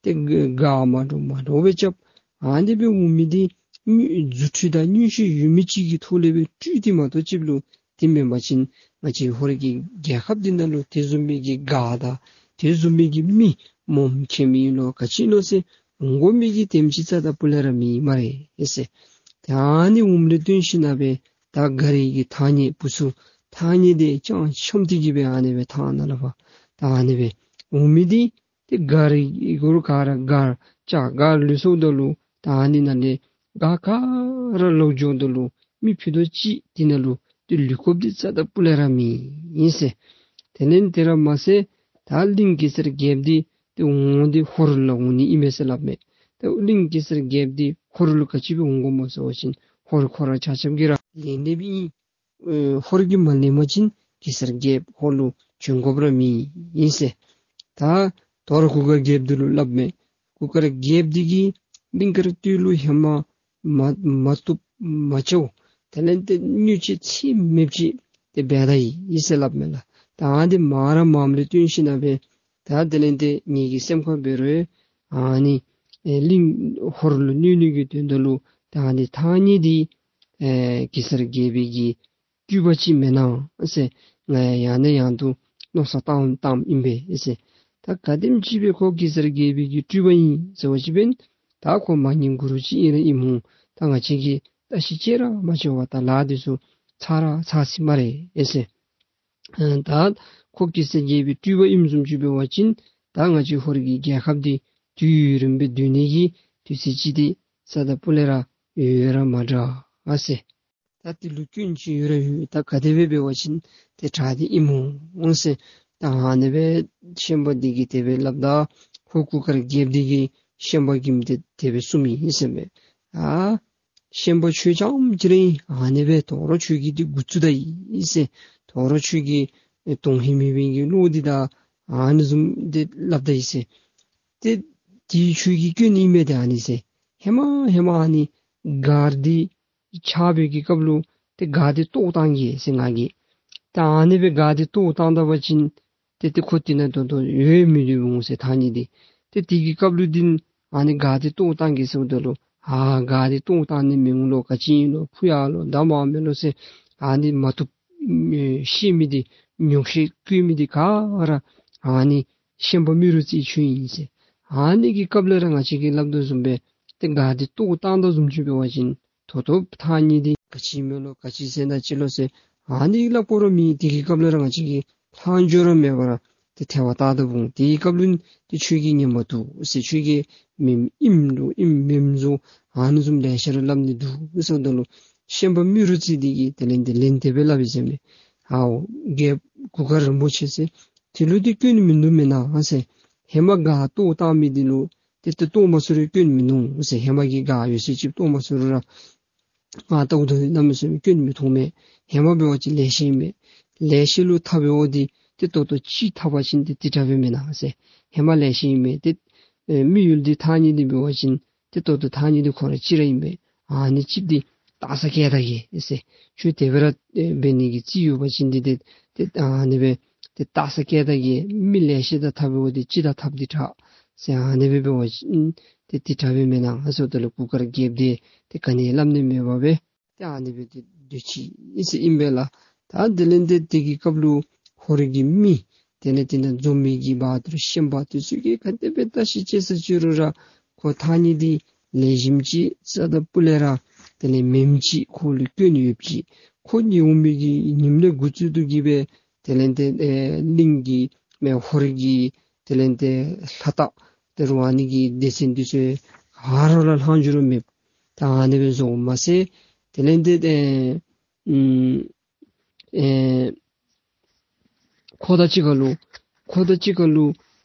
ཏེ་ག་མ་འདྲཝ་མ་འདྲཝ་སྦེ་རྐྱབ། ཨ་ནི་སྦེ་འོང་མི་འདི་རྫུ་འཕྲུལ་དང་མངོན་ཤེས་ཡོད་མི་ཅིག་གི་ཐོག་ལས་སྦེ་སྤྲུལ་ཏེ་མ་གཏོགས་ཅིག་ལུ་དེ་མེན་པ་ཅིན་ང་བཅས་ཧོར་གྱི་རྒྱལ་ཁབ་འདི་ནང་ལུ་དེ་བཟུམ་མའི་གི་ག་དང་དེ་བཟུམ་མའི་གི་མི་མོ་མཁྱེན་མི་ཨིན་ལོ་ག་ཅི་ཨིན་ལོ་ཟེར་འོང་དགོ་མི་གི་དེམ་ཅིག་རྩ་དང་སྤུ་ལས་ར་མེད་སྨ་རེ་ཟེར། ད་ཨ་ནི་འོངམ་ལས་བརྟེན་ཞིན་ན་སྦེ་ད་མགར་གྱི་ཐང་རྙེད་བུ་ཚུ་ཐང་རྙེད་དེ་ཅང་འཆམ་སྟེ་གི་སྦེ་ཨ་ནི་སྦེ་ཐང་ནང་ལུ་ཕར་ད་ཨ་ནི་སྦེ་འོང་མི་འདི་ཏེ་མགར་གུ་རུ་ག་ར་མགར་ལྕགས་མགར་ལུས་སོངམ་ད་ལུ་ད་ཨ་ནི་ནང་ལས་ག་ག་ར་ལོག་འགྱོཝ་ད་ལུ་མི་ཕུད་རྡོག་གཅིག་དེ་ནང་ལུ་ཏེ་ལུས་དགོཔ་འདི་རྩ་དང་སྤུ་ལས་ར་མེད་ཨིན་ཟེར། དེ་ལས་དེ་ར་མ་ཚད་ད་གླིང་གེ་སར་རྒྱལཔོ་འདི་ཏེ་འོང་འདི་ཧོར་ལུ་འོང་ནི་ཨིན་མས་ཟེར་སླབ་མས། ཏེ་གླིང་གེ་སར་རྒྱལཔོ་འདི་ཧོར་ལུ་ག་ཅི་སྦེ་འོང་དགོཔ་སྨོ་ཟེར་བ་ཅིན་ཧོར་ཁོ་ར་ཆ་ཁྱབ་ཀྱིས་ར་ལེན་ནི་སྦེ་ཨིན། ཨེ་ཧོར་གྱིས་མ་ལེན་པ་ཅིན་གེ་སར་རྒྱལཔོ་ཧོར་ལུ་བྱོན་དགོཔ་ར་མེད་ཨིན་ཟེར། ད་དོ་རུང་གུར་དཀར་རྒྱལཔོ་འདི་ལུ་སླབ་མས། གུར་དཀར་རྒྱལཔོ་འདི་གིས་གླིང་དཀར་སྟོད་ལུ་ཧེ་མ་མ་མ་བཏུབ་མ་བྱཝ་དེ་ལས་ཏེ་གནོད་བྱེད་ཚད་མེདཔ་ཅིག་ཏེ་འབད་ད་ཡི་ཟེར་སླབ་མས་ལགས། ད་ཨ་ནི་འདི་མ་ར་མངམ་ལས་བརྟེན་ཞིན་ན་སྦེ་ད་དེ་ལས་ཏེ་ངེ་གི་སེམས་ཁར་འབད་རུང་ཨ་ནི་ཨེ་གླིང་ཧོར་ལུ་གནོད་ནི་གི་དོན་དག་ལུ་ད་ཨ་ནི་ཐང་རྙེད་འདི་ཨེ་གེ་སར་རྒྱལ་པོའི་གི་སྤྲུལ་པ་ཅིག་མེན་ན་ཟེར་ང་ཡང་ནས་ཡང་དུ་མནོ་བསམ་བཏང་བཏངམ་ཨིན་པས་ཟེར། ད་ག་དེམ་ཅིག་སྦེ་ཁོ་གེ་སར་རྒྱལ་པོའི་གི་སྤྲུལ་པ་ཨིན་ཟེར་བ་ཅིན་འབདན་ད་ཁོ་མ་ངེས་གུ་རུ་ཅིག་ཨིན་ར་ཨིནམ་འོང་། ད་ང་བཅས་ཀྱིས་བརྟག་ཞིབ་ཅིག་ར་མ་ཞུ་བར་ད་ལཱ་འདི་ཚུ་ཚར་ར་ཚར་སོ་སྨ་རེ་ཟེར། ཨ་ད་ཁོ་གེ་སར་རྒྱལ་པོའི་སྤྲུལ་པ་ཨིནམ་བཟུམ་ཅིག་འབད་བ་ཅིན་ད་ང་བཅས་ཧོར་གྱི་རྒྱལ་ཁབ་འདི་དུས་ཡུན་རིངམོ་སྦེ་སྡོད་ནི་གི་དུས་ཚོད་ཅིག་འདི་རྩ་དང་སྤུ་ལས་ར་ཡོད་ར་མ་འདྲ་ཨ་ཟེར། ད་དེ་ལུ་སྐྱོན་ཅིག་ཡོད་ར་ཡོད། ད་ག་དེ་སྦེ་འབད་བ་ཅིན་ཏེ་དྲག་སྟེ་ཨིནམ་འོང་ཟེར། ད་ཨ་ནི་སྦེ་ཤན་པ་འདི་གིས་དེ་སྦེ་སླབ་ད་ཧོར་གུར་དཀར་རྒྱལཔོ་འདི་གིས་ཤན་པ་གིས་ཏེ་དེ་སྦེ་གསུངམ་ཨིན་ཟེར་མས། ཨ་ཤན་པ་ཁྱོད་རྐྱངམ་ཅིག་ར་ཨིན། ཨ་ནི་སྦེ་དོ་རུང་ཁྱོད་ཀྱིས་འདི་འགོ་བཙུགས་ད་ཡི་ཟེར། དོ་རུང་ཁྱོད་ཀྱིས་དོན་ཧིང་མེད་པའི་གི་བློ་འདི་དང་ཨ་ནི་བཟུམ་འདི་སླབ་ད་ཡི་ཟེར། ཏེ་དེ་ཁྱོད་ཀྱི་སྐྱོན་ཨིན་མས་ཏེ་ཨ་ནི་ཟེར། ཧེ་མ་ཧེ་མ་ཨ་ནི་མགར་འདི་ཆགས་པའི་གི་སྐབས་ལུ་ཏེ་མགར་འདི་བཏོག་བཏང་གེ་ཟེར་ང་གིས། ད་ཨ་ནི་སྦེ་མགར་འདི་བཏོག་བཏང་ད་པ་ཅིན་ཏེ་ཏེ་ཁོ་དེ་ནང་ད་ལྟོ་ཡོད་མི་འདུག་འོང་ཟེར་ཐང་རྙེད་འདི། ཏེ་དེ་གི་སྐབས་ལུ་འདི་ཨ་ནི་མགར་འདི་བཏོག་བཏང་གེ་ཟེརཝ་ད་ལུ་ཨ་མགར་འདི་བཏོག་བཏང་ནི་མི་འོང་ལོ་ག་ཅི་ཨིན་ལོ་ཕུ་ཡར་ལོ་མདའ་མར་མེན་ལོ་ཟེར་ཨ་ནི་མ་བཏུབ་ཨེ་བཤད་མི་འདི་ཉོགས་བཤད་བཀོད་མི་འདི་ག་ར་ཨ་ནི་ཤན་པ་རྨེ་རུ་རྩེ་ཁྱོད་ཨིན་ཟེར། ཨ་ནི་གི་སྐབས་ལས་ར་ང་བཅས་ཀྱིས་སླབ་དོ་བཟུམ་སྦེ་ཏེ་མགར་འདི་བཏོག་བཏང་དོ་བཟུམ་ཅིག་འབད་བ་ཅིན་ད་ལྟོ་ཐང་རྙེད་འདི་ག་ཅི་མེན་ལོ་ག་ཅི་ཟེར་ན་ཅི་ལོ་ཟེར་ཨ་ནི་སླབ་དགོ་ར་མེད། དེ་གི་སྐབས་ལས་ར་ང་བཅས་ཀྱིས་ལྷག་འཕྲོ་ར་མེད་པར་ཏེ་ཐལ་བ་བཏགས་ད་འོང་། དེ་གི་སྐབས་ལུ་ཏེ་ཁྱོད་ཀྱིས་ཉན་མ་བཏུབ་ཟེར་ཁྱོད་ཀྱིས་མེནམ་ཨིནམ་ལོ་ཨིནམ་མེནམ་བཟུམ་ཨ་ནི་བཟུམ་ལེ་ཤ་ར་སླབ་ནི་འདུག་ཟེརཝ་ད་ལུ་ཤན་པ་རྨེ་རུ་རྩེ་འདི་གིས་དེ་ལས་འདི་ལན་དེ་སྦེ་སླབ་ཡི་ཟེར་མས། ཨའོ་རྒྱལཔོ་གུར་དཀར་རིན་པོ་ཆེ་ཟེར། དེ་ལུ་འདི་སྐྱོན་མིན་འདུག་མེན་ན་ཟེར། ཧེ་མ་མགར་བཏོག་བཏང་མི་འདི་ལུ་ཏེ་ཏེ་བཏོག་མ་ཚུགས་རུང་སྐྱོན་མིན་འདུག་ཟེར། ཧེ་མ་གི་མགར་ཡོད་ཚད་ཅིག་བཏོག་མ་ཚུགས་རུང་ར་ང་བལྟཝ་ད་གནམ་མེད་ས་མེད་སྐྱོན་མི་མཐོང་མས། ཧེ་མ་འབད་བ་ཅིན་ལེགས་ཤོམ་ཨིན་མས། ལེགས་ཤོམ་ལུ་འཐབ་འོང་འདི་ཏེ་ད་ལྟོ་ཅིག་འཐབ་པ་ཅིན་ཏེ་དེ་དྲག་པས་མེན་ན་ཟེར། ཧེ་མ་ལེགས་ཤོམ་ཨིན་མས། ཏེ་ཨེ་དམིགས་ཡུལ་འདི་ཐང་རྙེད་འདི་འབད་བ་ཅིན་ཏེ་ད་ལྟོ་ཐང་རྙེད་འདི་ཁོ་ར་གཅིག་ར་ཨིན་པས། ཨ་ནི་གཅིག་འདི་བཏགས་ས་བཀལ་ད་གེ་ཟེར། ཁྱོད་དེ་སྦེ་ར་ཨེ་འབད་ནི་གི་རྩིས་ཡོད་པ་ཅིན་འདི་ཏེ་ཏེ་ཨ་ནི་སྦེ་ཏེ་བཏགས་ས་བཀལ་ད་གེ། མི་ལེགས་ཤོམ་དང་འཐབ་འོང་འདི་གཅིག་དང་འཐབ་འདི་དྲག་ཟེར། ཨ་ནི་སྦེ་འབད་བ་ཅིན་ཏེ་དེ་དྲག་པས་མེན་ན་ཟེརཝ་ད་ལུ་གུར་དཀར་རྒྱལཔོ་འདི་ཏེ་ག་ནི་སླབ་ནི་མེད་པར་སྦེ་ཏེ་ཨ་ནི་སྦེ་ཏེ་སྡོད་ཅི་ཨིན་ཟེར་ཨིན་པས་ལགས། ད་དེ་ལས་ཏེ་དེ་གི་སྐབས་ལུ་ཧོར་གྱི་མི་དེ་ལས་དེ་ནང་འཛོམས་མི་གི་བ་དུར་ཤན་པ་དེ་ཚུ་གིས་ག་དེ་སྦེ་བརྟག་ཞིབ་དཔྱད་ས་ཅི་རུང་ར་ཁོ་ཐང་རྙེད་འདི་ལེགས་ཤོམ་ཅིག་རྩ་དང་སྤུ་ལས་ར་དེ་ལས་མེནམ་ཅིག་ཁོ་ལུ་སྐྱོན་ཡོདཔ་ཅིག། ཁོ་ཉལ་འོང་མི་གི་ཉིནམ་ལས་འགོ་བཙུགས་ཏེ་གི་སྦེ་དེ་ལས་ཏེ་ཨེ་གླིང་གི་མེན་ཧོར་གྱི་དེ་ལས་ཏེ་ལྷ་བརྟག་དེ་རུང་ཨ་ནི་གི་སྡེ་ཚན་འདི་ཚུ་ག་ར་ལུ་ལྷག་འཕྲོ་ར་མེད། ད་ཨ་ནི་སྦེ་བཟོཝ་མ་ཚད་དེ་ལས་ཏེ་ཨེ་ཨེ་ཁོ་དང་གཅིག་ཁར་ལུ་ཁོ་དང་གཅིག་ཁར་ལུ་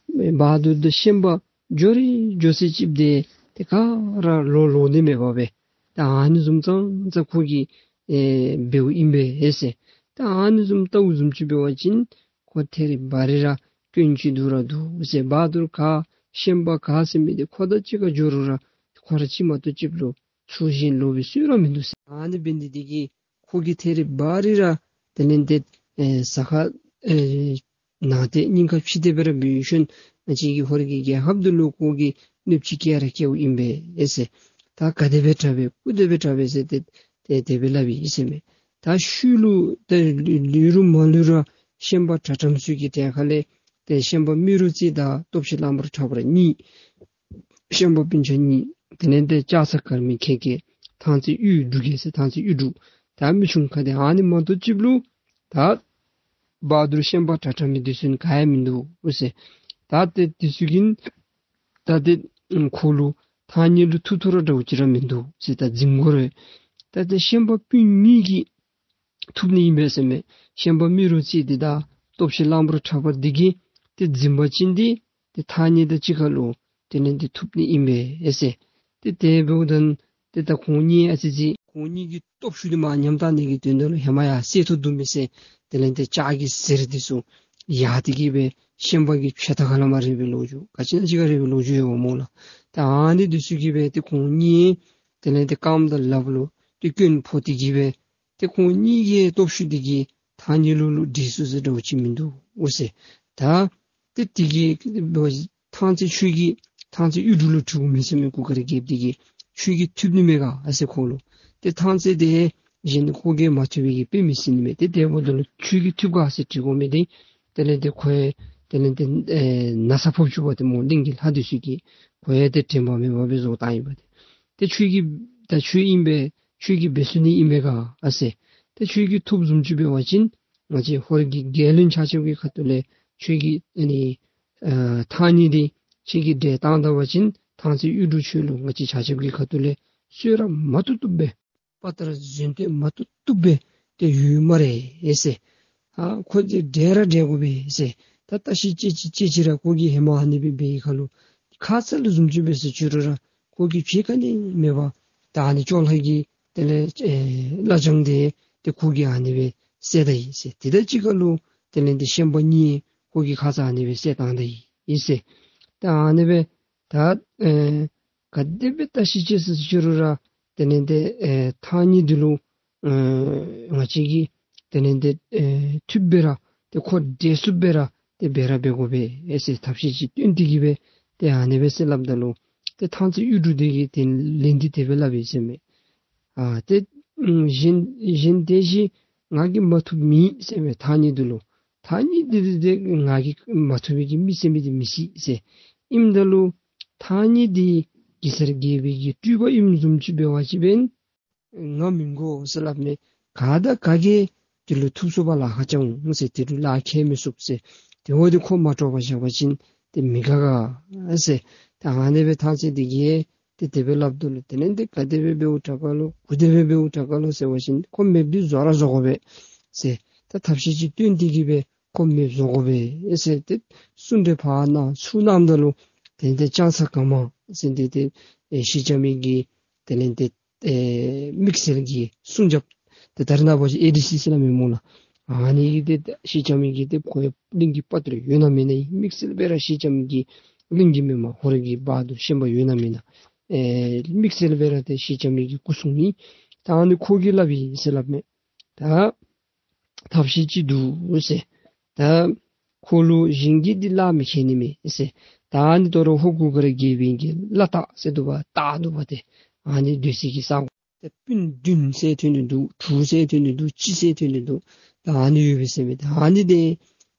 བ་དུར་དང་ཤན་པ་འགྱོ་རེ་འགྱོ་ཚད་ཅིག་འདི་ཏེ་ག་ར་ལོག་ལོག་ནི་མེད་པར་སྦེ་ད་ཨ་ནི་བཟུམ་ཙང་ཙང་ཁོ་གིས་ཨེ་འབདཝ་ཨིན་པས་ཟེར། ད་ཨ་ནི་བཟུམ་བལྟཝ་བཟུམ་ཅིག་འབད་བ་ཅིན་ཁོ་ཐད་རི་བ་རི་ར་སྐྱོན་ཅིག་འདུག་ར་འདུག་ཟེར། བ་དུར་ག་ཤན་པ་ག་ཟེར་མི་འདི་ཁོ་དང་གཅིག་ཁར་འགྱོ་རུང་ར་ཁོ་ར་གཅིག་མ་གཏོགས་གཅིག་ལུ་ཚུར་བཞེངས་ལོག་པའི་སྲོལ་ར་མིན་འདུག་ཟེར། ཨ་ནི་འབད་ནི་འདི་གིས་ ཁོ་གིས་ཐད་རི་བ་རི་ར་དེ་ལས་ཏེ་ཨེ་ཟ་ཁ་ཨེ་ནང་ཏེ་སྙིང་ཁ་ཕྱི་ཏེ་སྦེ་ར་འབད་ཞིནམ་ང་བཅས་ཀྱི་ཧོར་གྱི་རྒྱལ་ཁབ་འདི་ལུ་ཁོ་གིས་གནོདཔ་ཅིག་བཀལ་ར་བཀལཝ་ཨིན་པས་ཟེར། ད་ག་དེ་སྦེ་དྲག་པས་ག་དེ་སྦེ་དྲག་པས་ཟེར་ཏེ་ཏེ་དེ་སྦེ་སླབ་ཨིན་ཟེར་མས། ད་ཤུལ་ལུ་ཏེ་ལུས་རུང་མ་ལུས་རུང་ཤན་པ་དྲག་དྲགམ་ཚུ་གི་གྲལ་ཁ་ལས་ཏེ་ཤན་པ་རྨེ་རུ་རྩེ་དང་སྟོབས་ཆེན་གླང་པོ་ཁྲ་བར་གཉིས། ཤན་པ་སྤུན་ཆ་གཉིས། དེ་ལས་ཏེ་ལྕགས་ཚང་དཀར་མེ་ཁལ་གྱི་ཐང་རྩེ་གཡུ་འབྲུག་གི་ཟེར་ཐང་རྩེ་གཡུ་འབྲུག། ད་མི་ཆུང་ཁ་དེ་ཨ་ནི་མ་གཏོགས་ཅིག་ལུ་ད་བ་དུར་ཤན་པ་དྲག་དྲག་མི་འདི་ཚུ་ག་ཡང་མིན་འདུག་ཟེར། ད་ཏེ་འདི་ཚུ་གིས་ད་ཏེ་ཁོ་ལུ་ཐང་རྙེད་ལུ་ཐུབ་ཐུབ་ར་འདྲཝ་ཅིག་ར་མིན་འདུག་ཟེར། ད་འཛིང་དགོ་རུང་ད་ཏེ་ཤན་པ་སྤུན་གཉིས་ཀྱིས་ཐུབ་ནི་ཨིན་པས་ཟེར་མས། ཤན་པ་རྨེ་རུ་རྩེ་འདི་དང་སྟོབས་ཆེན་གླང་པོ་ཁྲ་བར་འདི་གིས་ཏེ་འཛིང་བ་ཅིན་འདི་ཏེ་ཐང་རྙེད་དང་གཅིག་ཁར་ལུ་དེ་ལས་ཏེ་ཐུབ་ནི་ཨིན་པས་ཟེར། ཏེ་དེ་འབདཝ་ད་ཏེ་ད་ཁོང་གཉིས་ཨ་ཙི་ཅིག་ཁོང་གཉིས་ཀྱི་སྟོབས་ཤུགས་འདི་མར་ཉམས་བཏང་ནི་གི་དོན་དག་ལུ་ཧེ་མ་ཡར་གསེར་ཐུར་བརྡུང་མི་ཟེར་དེ་ལས་ཏེ་ལྕགས་ཀྱི་གཟེར་འདི་ཚུ་ཡར་ཏེ་གི་སྦེ་ཤན་པ་གི་ཆོད་ཐ་ཁ་ལས་མར་རེག་པའི་ལོ་རྒྱུས་ག་ཅི་ཨིན་ན་ཅིག་ཁར་རེག་པའི་ལོ་རྒྱུས་ཡོདཔ་སྨོ་ལགས། ད་ཨ་ནི་འདི་ཚུ་གིས་སྦེ་ཏེ་ཁོང་གཉིས་དེ་ལས་ཏེ་རྐངམ་དང་ལགཔ་ལུ་ཏེ་སྐྱོན་ཕོག་སྟེ་གི་སྦེ་ཏེ་ཁོང་གཉིས་ཀྱི་སྟོབས་ཤུགས་འདི་གིས་ཐང་རྙེད་ལུ་ལུ་འདྲེས་སུ་ཟེར་འདྲཝ་ཅིག་མིན་འདུག་ཟེར། ད་ཏེ་དེ་གིས་ཐང་རྩེ་ཁྱོད་ཀྱིས་ཐང་རྩེ་གཡུ་འབྲུག་ལུ་འཁྲུལཝ་མས་ཟེར་མས། གུར་དཀར་རྒྱལཔོ་འདི་གིས་ཁྱོད་ཀྱིས་ཐུབ་ནི་མས་ག་ཨ་ཟེར་ཁོ་ལུ། ཏེ་ཐང་རྩེ་དེ་གཞན་ཁོ་གིས་མ་ཐུབ་པའི་གི་དཔེ་མི་སྲིད་ནི་མས། ཏེ་དེ་འབདཝ་ད་ལུ་ཁྱོད་ཀྱིས་ཐུབ་ག་ཟེར་དྲི་དགོ་མི་འདི་དེ་ལས་ཏེ་ཁོ་དེ་ལས་ཏེ་ཨེ་ན་ཚ་ཕོག་བཅུག་པ་ཏེ་སྨོ། གླིང་གི་ལྷ་འདི་ཚུ་གིས་ཁོ་ཡང་ཏེ་དྲན་པ་མེད་པར་སྦེ་བཟོ་བཏང་ཡི་པ་ཏེ། ཏེ་ཁྱོད་ཀྱིས་ད་ཁྱོད་ཨིན་པས། ཁྱོད་ཀྱིས་འབད་ཚུགས་ནི་ཨིན་པས་ག་ཨ་ཟེར། ཏེ་ཁྱོད་ཀྱིས་ཐུབ་བཟུམ་ཅིག་འབད་བ་ཅིན་ང་བཅས་ཧོར་གྱི་རྒྱལ་བློན་ཆ་ཁྱབ་ཀྱི་ཁ་ཐུག་ལས་ཁྱོད་ཀྱིས་ཨ་ནི་ཨ་ཐང་རྙེད་འདི་ཁྱོད་ཀྱིས་འདྲེན་བཏང་ད་པ་ཅིན་ཐང་རྩེ་གཡུ་འབྲུག་ཁྱོད་ལུ་ང་བཅས་ཆ་ཁྱབ་ཀྱི་ཁ་ཐུག་ལས་གསོལ་རས་མ་བཏུབ་བཏུབ་སྦེ་དཔའ་རྟགས་གཟེངས་བསྟོད་མ་བཏུབ་བཏུབ་སྦེ་ཏེ་ཡོད་སྨ་རེ་ཟེར། ཨ་ཁོ་འདི་འདྲེན་ར་འདྲེན་དགོ་པས་ཟེར། ད་བརྟག་ཞིབ་དཔྱད་ཅིག་དཔྱད་ཅིག་ར་ཁོ་གིས་ཧེ་མ་ཨ་ནི་སྦེ་འབད་བའི་ཁར་ལུ་ཁ་ཙ་ལུ་བཟུམ་ཅིག་འབད་ཟེར་ཅི་རུང་ར་ཁོ་གིས་ཕྱི་ཁ་ནི་མེད་པར་ད་ཨ་ནི་ཅོག་ལྷ་གི་དེ་ལས་ཨེ་བླ་བྲང་འདི་ཏེ་ཁོ་གིས་ཨ་ནི་སྦེ་བསད་ད་ཡི་ཟེར། དེ་དང་གཅིག་ཁར་ལུ་དེ་ལས་ཏེ་ཤན་པ་གཉིས་ཁོ་གིས་ཁ་ཙ་ཨ་ནི་སྦེ་བསད་བཏང་ད་ཡི་ཟེར། ད་ཨ་ནི་སྦེ་ད་ཨེ་ག་དེ་སྦེ་བརྟག་ཞིབ་དཔྱད་ཟེར་ཅི་རུང་ར་དེ་ལས་ཏེ་ཨེ་ཐང་རྙེད་འདི་ལུ་ཨེ་ང་བཅས་ཀྱིས་དེ་ལས་ཏེ་ཨེ་ཐུབ་སྦེ་ར་ཏེ་ཁོ་འདྲེན་ཚུགསཔ་སྦེ་ར་ཏེ་འབད་ར་འབད་དགོ་པས་ཨེ་ཟེར་ཐབས་ཤེས་ཅིག་སྟོན་ཏེ་གི་སྦེ་ཏེ་ཨ་ནི་སྦེ་ཟེར་སླབ་ད་ལུ་ཏེ་ཐང་རྩེ་གཡུ་འབྲུག་འདི་གིས་དེ་ལན་འདི་དེ་སྦེ་སླབ་ཡི་ཟེར་མས། ཨ་ཏེ་ཨམ་གཞན་གཞན་དེ་བཞིན་ང་གིས་མ་ཐུབ་མེད་ཟེར་མས། ཐང་རྙེད་འདི་ལུ་ཐང་རྙེད་འདི་འདི་འདི་ང་གིས་མ་ཐུབ་པའི་གི་མི་ཟེར་མི་འདི་མི་སྲིད་ཟེར། ཨིནམ་ད་ལུ་ཐང་རྙེད་འདི་གེ་སར་རྒྱལ་པོའི་གི་སྤྲུལ་པ་ཨིནམ་བཟུམ་ཅིག་འབད་བ་ཅིན་འབདན་ང་མི་དགོ་ཟེར་སླབ་མས། ག་དང་ག་གིས་དེ་ལུ་ཐུབ་ཚུགས་པར་ལཱ་ཁག་རྐྱབ་འོང་ཟེར། དེ་ལུ་ལཱ་ཁག་མི་ཚུགས་ཟེར། དེ་འོ་དེ་ཁོ་མ་དཀྲོགས་པར་བཞག་པ་ཅིན་ཏེ་མི་དགའ་ག་ཟེར། ད་ཨ་ནི་སྦེ་ཐང་རྩེ་འདི་གིས་ཏེ་དེ་སྦེ་སླབ་ད་ལུ་དེ་ལས་ཏེ་ག་དེ་སྦེ་འབདཝ་དྲག་ག་ལོ་ག་དེ་སྦེ་འབདཝ་དྲག་ག་ལོ་ཟེར་བ་ཅིན་ཁོ་མེདཔ་འདི་བཟོ་ར་བཟོ་དགོ་པས་ཟེར། ད་ཐབས་ཤེས་ཅིག་སྟོན་ཏེ་གི་སྦེ་ཁོ་མེདཔ་བཟོ་དགོ་པས་ཟེར་ཏེ་གསུང་གྲོས་ཕར་གནང་ཚུར་གནངམ་ད་ལུ་དེ་ལས་ཏེ་ལྕགས་ཚང་ག་མ་ཟེར་ཏེ་ཏེ་ཨེ་སེང་ལྕམ་གྱི་དེ་ལས་ཏེ་ཨེ་དམིགས་བསལ་གྱི་སྲུང་རྒྱབ་ཏེ་ད་རེས་ནངས་པ་ཅིག་ཨེ་ཌི་སི་ཟེར་སླབ་མས་སྨོ་ལགས། ཨ་ནི་གིས་ཏེ་སེང་ལྕམ་གྱིས་ཏེ་ཁོ་གླིང་གི་དཔའ་རྟུལ་ཡོད་ན་མེད་ན་ཨིན། དམིགས་བསལ་སྦེ་ར་སེང་ལྕམ་གྱི་གླིང་གི་མི་མང་ཧོར་གྱི་བ་དུར་ཤན་པ་ཡོད་ན་མེད་ན་ཨེ་དམིགས་བསལ་སྦེ་ར་ཏེ་སེང་ལྕམ་གྱི་སྐུ་སྲུང་ནི། ད་ཨ་ནི་ཁོ་གིས་སླབ་ཨིན་ཟེར་སླབ་མས། ད་ཐབས་ཤེས་ཅིག་འདུག་ཟེར། ད་ཁོ་ལུ་གཞན་གྱིས་འདི་གླགས་མི་ཁེལ་ནི་མས་ཟེར། ད་ཨ་ནི་དོ་རུང་ཧོར་གུར་དཀར་རྒྱལ་པོའི་གི་བླ་སྟག་ཟེར་འདུག་པ། སྟག་འདུག་པ་ཏེ། ཨ་ནི་སྡོད་སའི་གི་ས་གོ་ཏེ་སྤུན་བདུན་ཟེར་ཐོན་ནི་འདུག། དྲུག་ཟེར་ཐོན་ནི་འདུག། གཅིག་ཟེར་ཐོན་ནི་འདུག། ད་ཨ་ནི་ཡོད་པས་ཟེར་མས། ད་ཨ་ནི་ཏེ་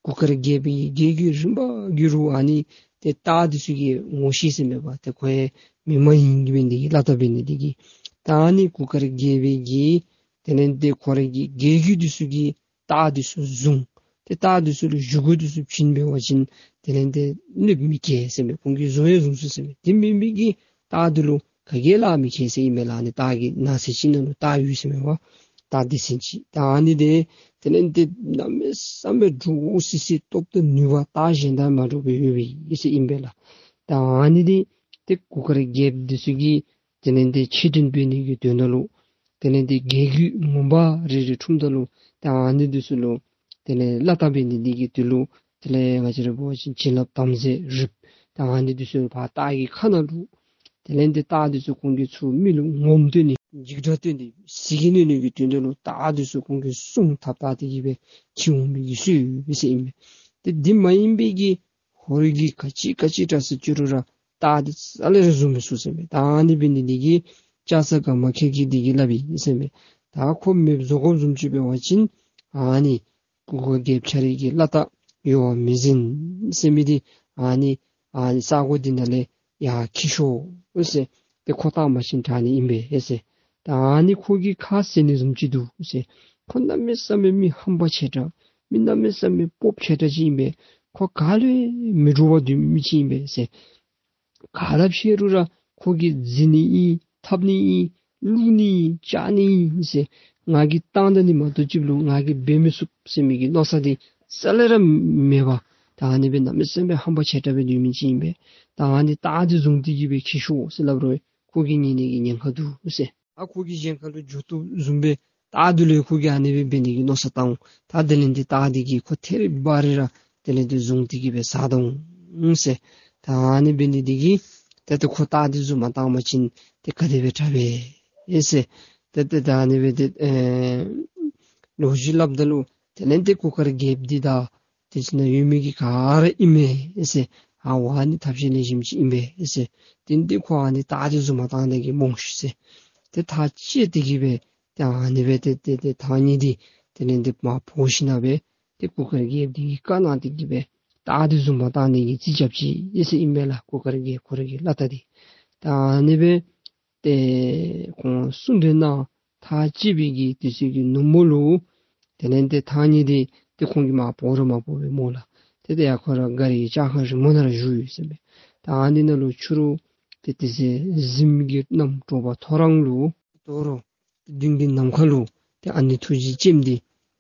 གུར་དཀར་རྒྱལ་པོའི་གི་རྒྱལ་རྒྱུད་རིམ་པ་བརྒྱུད་རུང་ཨ་ནི་ཏེ་སྟག་འདི་ཚུ་གིས་ངོ་ཤེས་ཟེར་མས་པ། ཏེ་ཁོ་ཡང་མི་མ་ཡིན་གྱི་འབད་ནི་འདི་གིས་བླ་སྟག་འབད་ནི་འདི་གིས། ད་ཨ་ནི་གུར་དཀར་རྒྱལ་པོའི་གི་དེ་ལས་ཏེ་ཁོ་རའི་གི་རྒྱལ་རྒྱུད་འདི་ཚུ་གིས་སྟག་འདི་ཚུ་བཟུང་། ཏེ་སྟག་འདི་ཚུ་ལུ་བཞེས་སྒོ་འདི་ཚུ་བྱིན་འབད་བ་ཅིན་དེ་ལས་ཏེ་གནོདཔ་མི་བཀལ་ཟེར་མས། ཁོང་གིས་བཟུང་ཡང་བཟུང་ཚུགས་ཟེར་མས། དེ་མེན་པའི་གི་སྟག་འདི་ལུ་ག་གིས་གླགས་མི་ཁེལ་ཟེར་ཨིན་མས་ལགས། ཨ་ནི་སྟག་གི་ནང་གསེས་ཅིག་ནང་ལུ་སྟག་ཡོད་ཟེར་མས་པ། སྟག་སྡེ་ཚན་ཅིག། ད་ཨ་ནི་ཏེ་དེ་ལས་ཏེ་གནམ་མེད་ས་མེད་འདྲོག་སི་སི་སྟོབས་དང་ནུས་པ་སྟག་གཞན་དང་མ་འདྲཝ་སྦེ་ཡོད་པའི་ཨིན་ཟེར་ཨིན་པས་ལགས། ད་ཨ་ནི་ཏེ་ཏེ་གུར་དཀར་རྒྱལཔོ་འདི་ཚུ་གིས་དེ་ལས་ཏེ་ཆེ་འབྲིང་འབད་ནི་གི་དོན་དག་ལུ་དེ་ལས་ཏེ་རྒྱལ་རྒྱུད་ངོ་མ་རེ་རེ་འཁྲུངསམ་ད་ལུ་ད་ཨ་ནི་འདི་ཚུ་ལུ་དེ་ལས་བླ་སྟག་འབད་ནི་འདི་གིས་དེ་ལུ་དེ་ལས་ང་བཅས་ར་འབད་བ་ཅིན་བྱིན་རླབས་དམ་རྫས་རིགཔ་ད་ཨ་ནི་འདི་ཚུ་ཕར་སྟག་གི་ཁ་ནང་བླུགས། དེ་ལས་ཏེ་སྟག་འདི་ཚུ་ཁོང་གིས་ཚུར་མི་ལུ་ངོམ་སྟོན་ནི། འཇིགས་སྐྲག་སྟོན་ཏེ་ཟེར་གྱི་ནི་ནི་གི་དོན་དུ་ལུ་སྟག་འདི་ཚུ་ཁོང་གིས་སྲུང་ཐབས་བཏགས་ཏེ་གི་སྦེ་འཁྱིད་འོང་མི་གི་ཚུ་ཡོད་ཟེར་ཨིན་མས། ཏེ་འདི་མ་ཡིན་པའི་གི་ཧོར་གྱི་ག་ཅི་ག་ཅི་དྲག་ཟེར་བཅུག་རུང་ར་སྟག་འདི་རྩ་ལས་ར་བཟུང་མི་ཚུགས་ཟེར་མས། ད་ཨ་ནི་འབད་ནི་འདི་གིས་ལྕགས་ཚ་ག་མ་ཁེལ་གྱིས་འདི་གིས་སླབ་ཨིན་ཟེར་མས། ད་ཁོ་མེདཔ་བཟོ་དགོཔ་བཟུམ་ཅིག་འབད་བ་ཅིན་ཨ་ནི་གུར་དཀར་རྒྱལཔོ་ཁྱོད་རའི་གི་བླ་རྟགས་གཡོ་བ་མི་འཛིན་ཟེར་མི་འདི་ཨ་ནི་ཨ་ནི་ས་གོ་འདི་ནང་ལས་ཡར་འཁྱིད་ཤོག་ཟེར། ཏེ་ཁོ་བཏང་པ་ཅིན་དྲག་ནི་ཨིན་པས་ཟེར། ད་ཨ་ནི་ཁོ་གི་ཁ་ཟེར་ནི་བཟུམ་ཅིག་འདུག་ཟེར། ཁོ་གནམ་མེད་ས་མེད་མི་ཧམ་པ་ཆེ་དྲགས་མི་གནམ་མེད་ས་མེད་སྤོབས་ཆེ་དྲགས་ཅིག་ཨིན་པས། ཁོ་ག་ལུ་མི་འདྲོག་པར་སྡོད་མི་ཅིག་ཨིན་པས་ཟེར། ག་ར་ཕྱད་རུང་ར་ཁོ་གིས་འཛིང་ནི་ཨིན་འཐབ་ནི་ཨིན་བླུག་ནི་ཨིན་བཅག་ནི་ཨིན་ཟེར། ང་གིས་བཏང་ད་ནི་མ་གཏོགས་ཅིག་ལུ་ང་གིས་འབད་མི་ཚུགས་ཟེར་མི་གི་མནོ་བསམ་འདི་རྩ་ལས་ར་མེད་པར་ད་ཨ་ནི་སྦེ་གནམ་མེད་ས་མེད་ཧམ་པ་ཆེ་དྲགས་སྦེ་སྡོད་མི་ཅིག་ཨིན་པས། ད་ཨ་ནི་སྟག་འདི་བཟུང་སྟེ་གི་སྦེ་འཁྱིད་ཤོག་ཟེར་སླབ་རུང་ཁོ་གིས་ཉན་ནི་གི་ཉེན་ཁ་འདུག་ཟེར། ཨ་ཁོ་གི་གཞན་ཁ་ལུ་འགྱོ་བཏུབ་བཟུམ་སྦེ་སྟག་འདི་ལུ་ཁོ་གིས་ཨ་ནི་སྦེ་འབད་ནི་གི་མནོ་བསམ་བཏང་འོང་། ད་དེ་ལས་འདི་སྟག་འདི་གིས་ཁོ་ཐད་རི་བ་རི་ར་དེ་ལས་འདི་བཟུང་སྟེ་གི་སྦེ་བཟའ་ད་འོང་ཟེར། ད་ཨ་ནི་འབད་ནི་འདི་གིས་ཏེ་ཏེ་ཁོ་སྟག་འདི་བཟུང་མ་བཏང་པ་ཅིན་ཏེ་ག་དེ་སྦེ་དྲག་པས་ཟེར། ཏེ་ཏེ་ད་ཨ་ནི་སྦེ་ཏེ་ཨེ་ལོ་རྒྱུས་སླབ་ད་ལུ་དེ་ལས་འདི་གུར་དཀར་རྒྱལཔོ་འདི་དང་དེ་ཚུ་ནང་ཡོད་མི་གི་ག་ར་ཨིན་མས་ཟེར། ཨ་ཝ་ཨ་ནི་ཐབས་ཤེས་ལེགས་ཤོམ་ཅིག་ཨིན་པས་ཟེར། དེ་འདི་ཁོ་ཨ་ནི་སྟག་འདི་བཟུང་མ་བཏང་ནི་གི་རྨོངས་ཤིག་ཟེར། ཏེ་ཐག་བཅད་དེ་གི་སྦེ་ཏེ་ཨ་ནི་སྦེ་ཏེ་ཏེ་ཏེ་ཐང་རྙེད་འདི་དེ་ལས་འདི་མར་འབོ་ཞིནམ་ལས་ཏེ་གུར་དཀར་རྒྱལཔོ་འདི་གིས་བཀའ་གནང་སྟེ་གི་སྦེ་སྟག་འདི་བཟུང་མ་བཏང་ནི་གི་རྩིས་རྐྱབ་ཅི་ཟེར་ཨིན་མས་ལགས། གུར་དཀར་རྒྱལཔོ་ཁོ་རའི་གི་བླ་རྟགས་འདི། ད་ཨ་ནི་སྦེ་ཏེ་ཁོང་གསུང་གྲོས་གནང་ཐག་བཅད་པའི་གི་དུས་ཚོད་ཀྱི་ནུབ་མོ་ལུ་དེ་ལས་ཏེ་ཐང་རྙེད་འདི་ཏེ་ཁོང་གིས་མར་འབོ་ར་མ་འབོ་བས་སྨོ་ལགས། ཏེ་ཏེ་ཡར་ཁོ་ར་མགར་རི་ལྕགས་ཁང་རིང་མོ་ནང་ར་བཞུགས་ཡོད་ཟེར་མས། ད་ཨ་ནི་ནང་ལུ་ཕྱི་རུ་ཏེ་དེ་ཚེ་གཟིམ་གྱི་གནམ་དྲོ་པ་ཐོ་རངས་ལུ་དོ་རུང་མདུན་གྱི་ནམ་མཁའ་ལུ་ཏེ་ཨ་ནེ་ཐུགས་རྗེ་ཅནམ་འདི་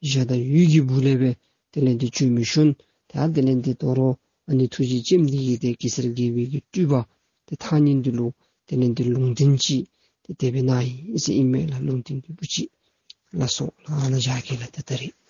འཇའ་དང་འོད་ཀྱི་སྦུག་ལས་སྦེ་དེ་ལས་ཏེ་བྱོན་མི་བྱོན། ད་དེ་ལས་ཏེ་དོ་རུང་ཨ་ནེ་ཐུགས་རྗེ་ཅནམ་འདི་གིས་ཏེ་གེ་སར་རྒྱལ་པོའི་གི་སྤྲུལ་པ་ཏེ་ཐང་རྙེད་འདི་ལུ་དེ་ལས་ཏེ་ལུང་བསྟན་ཅིག་ཏེ་དེ་སྦེ་གནང་ཡི་ཟེར་ཨིན་མས་ལགས། ལུང་བསྟན་གྱི་བུ་ཅིག། ལགས་སོ་ལགས། ཨ་ནཱ་བཞག་གེ་ལགས། ད་ད་རིས་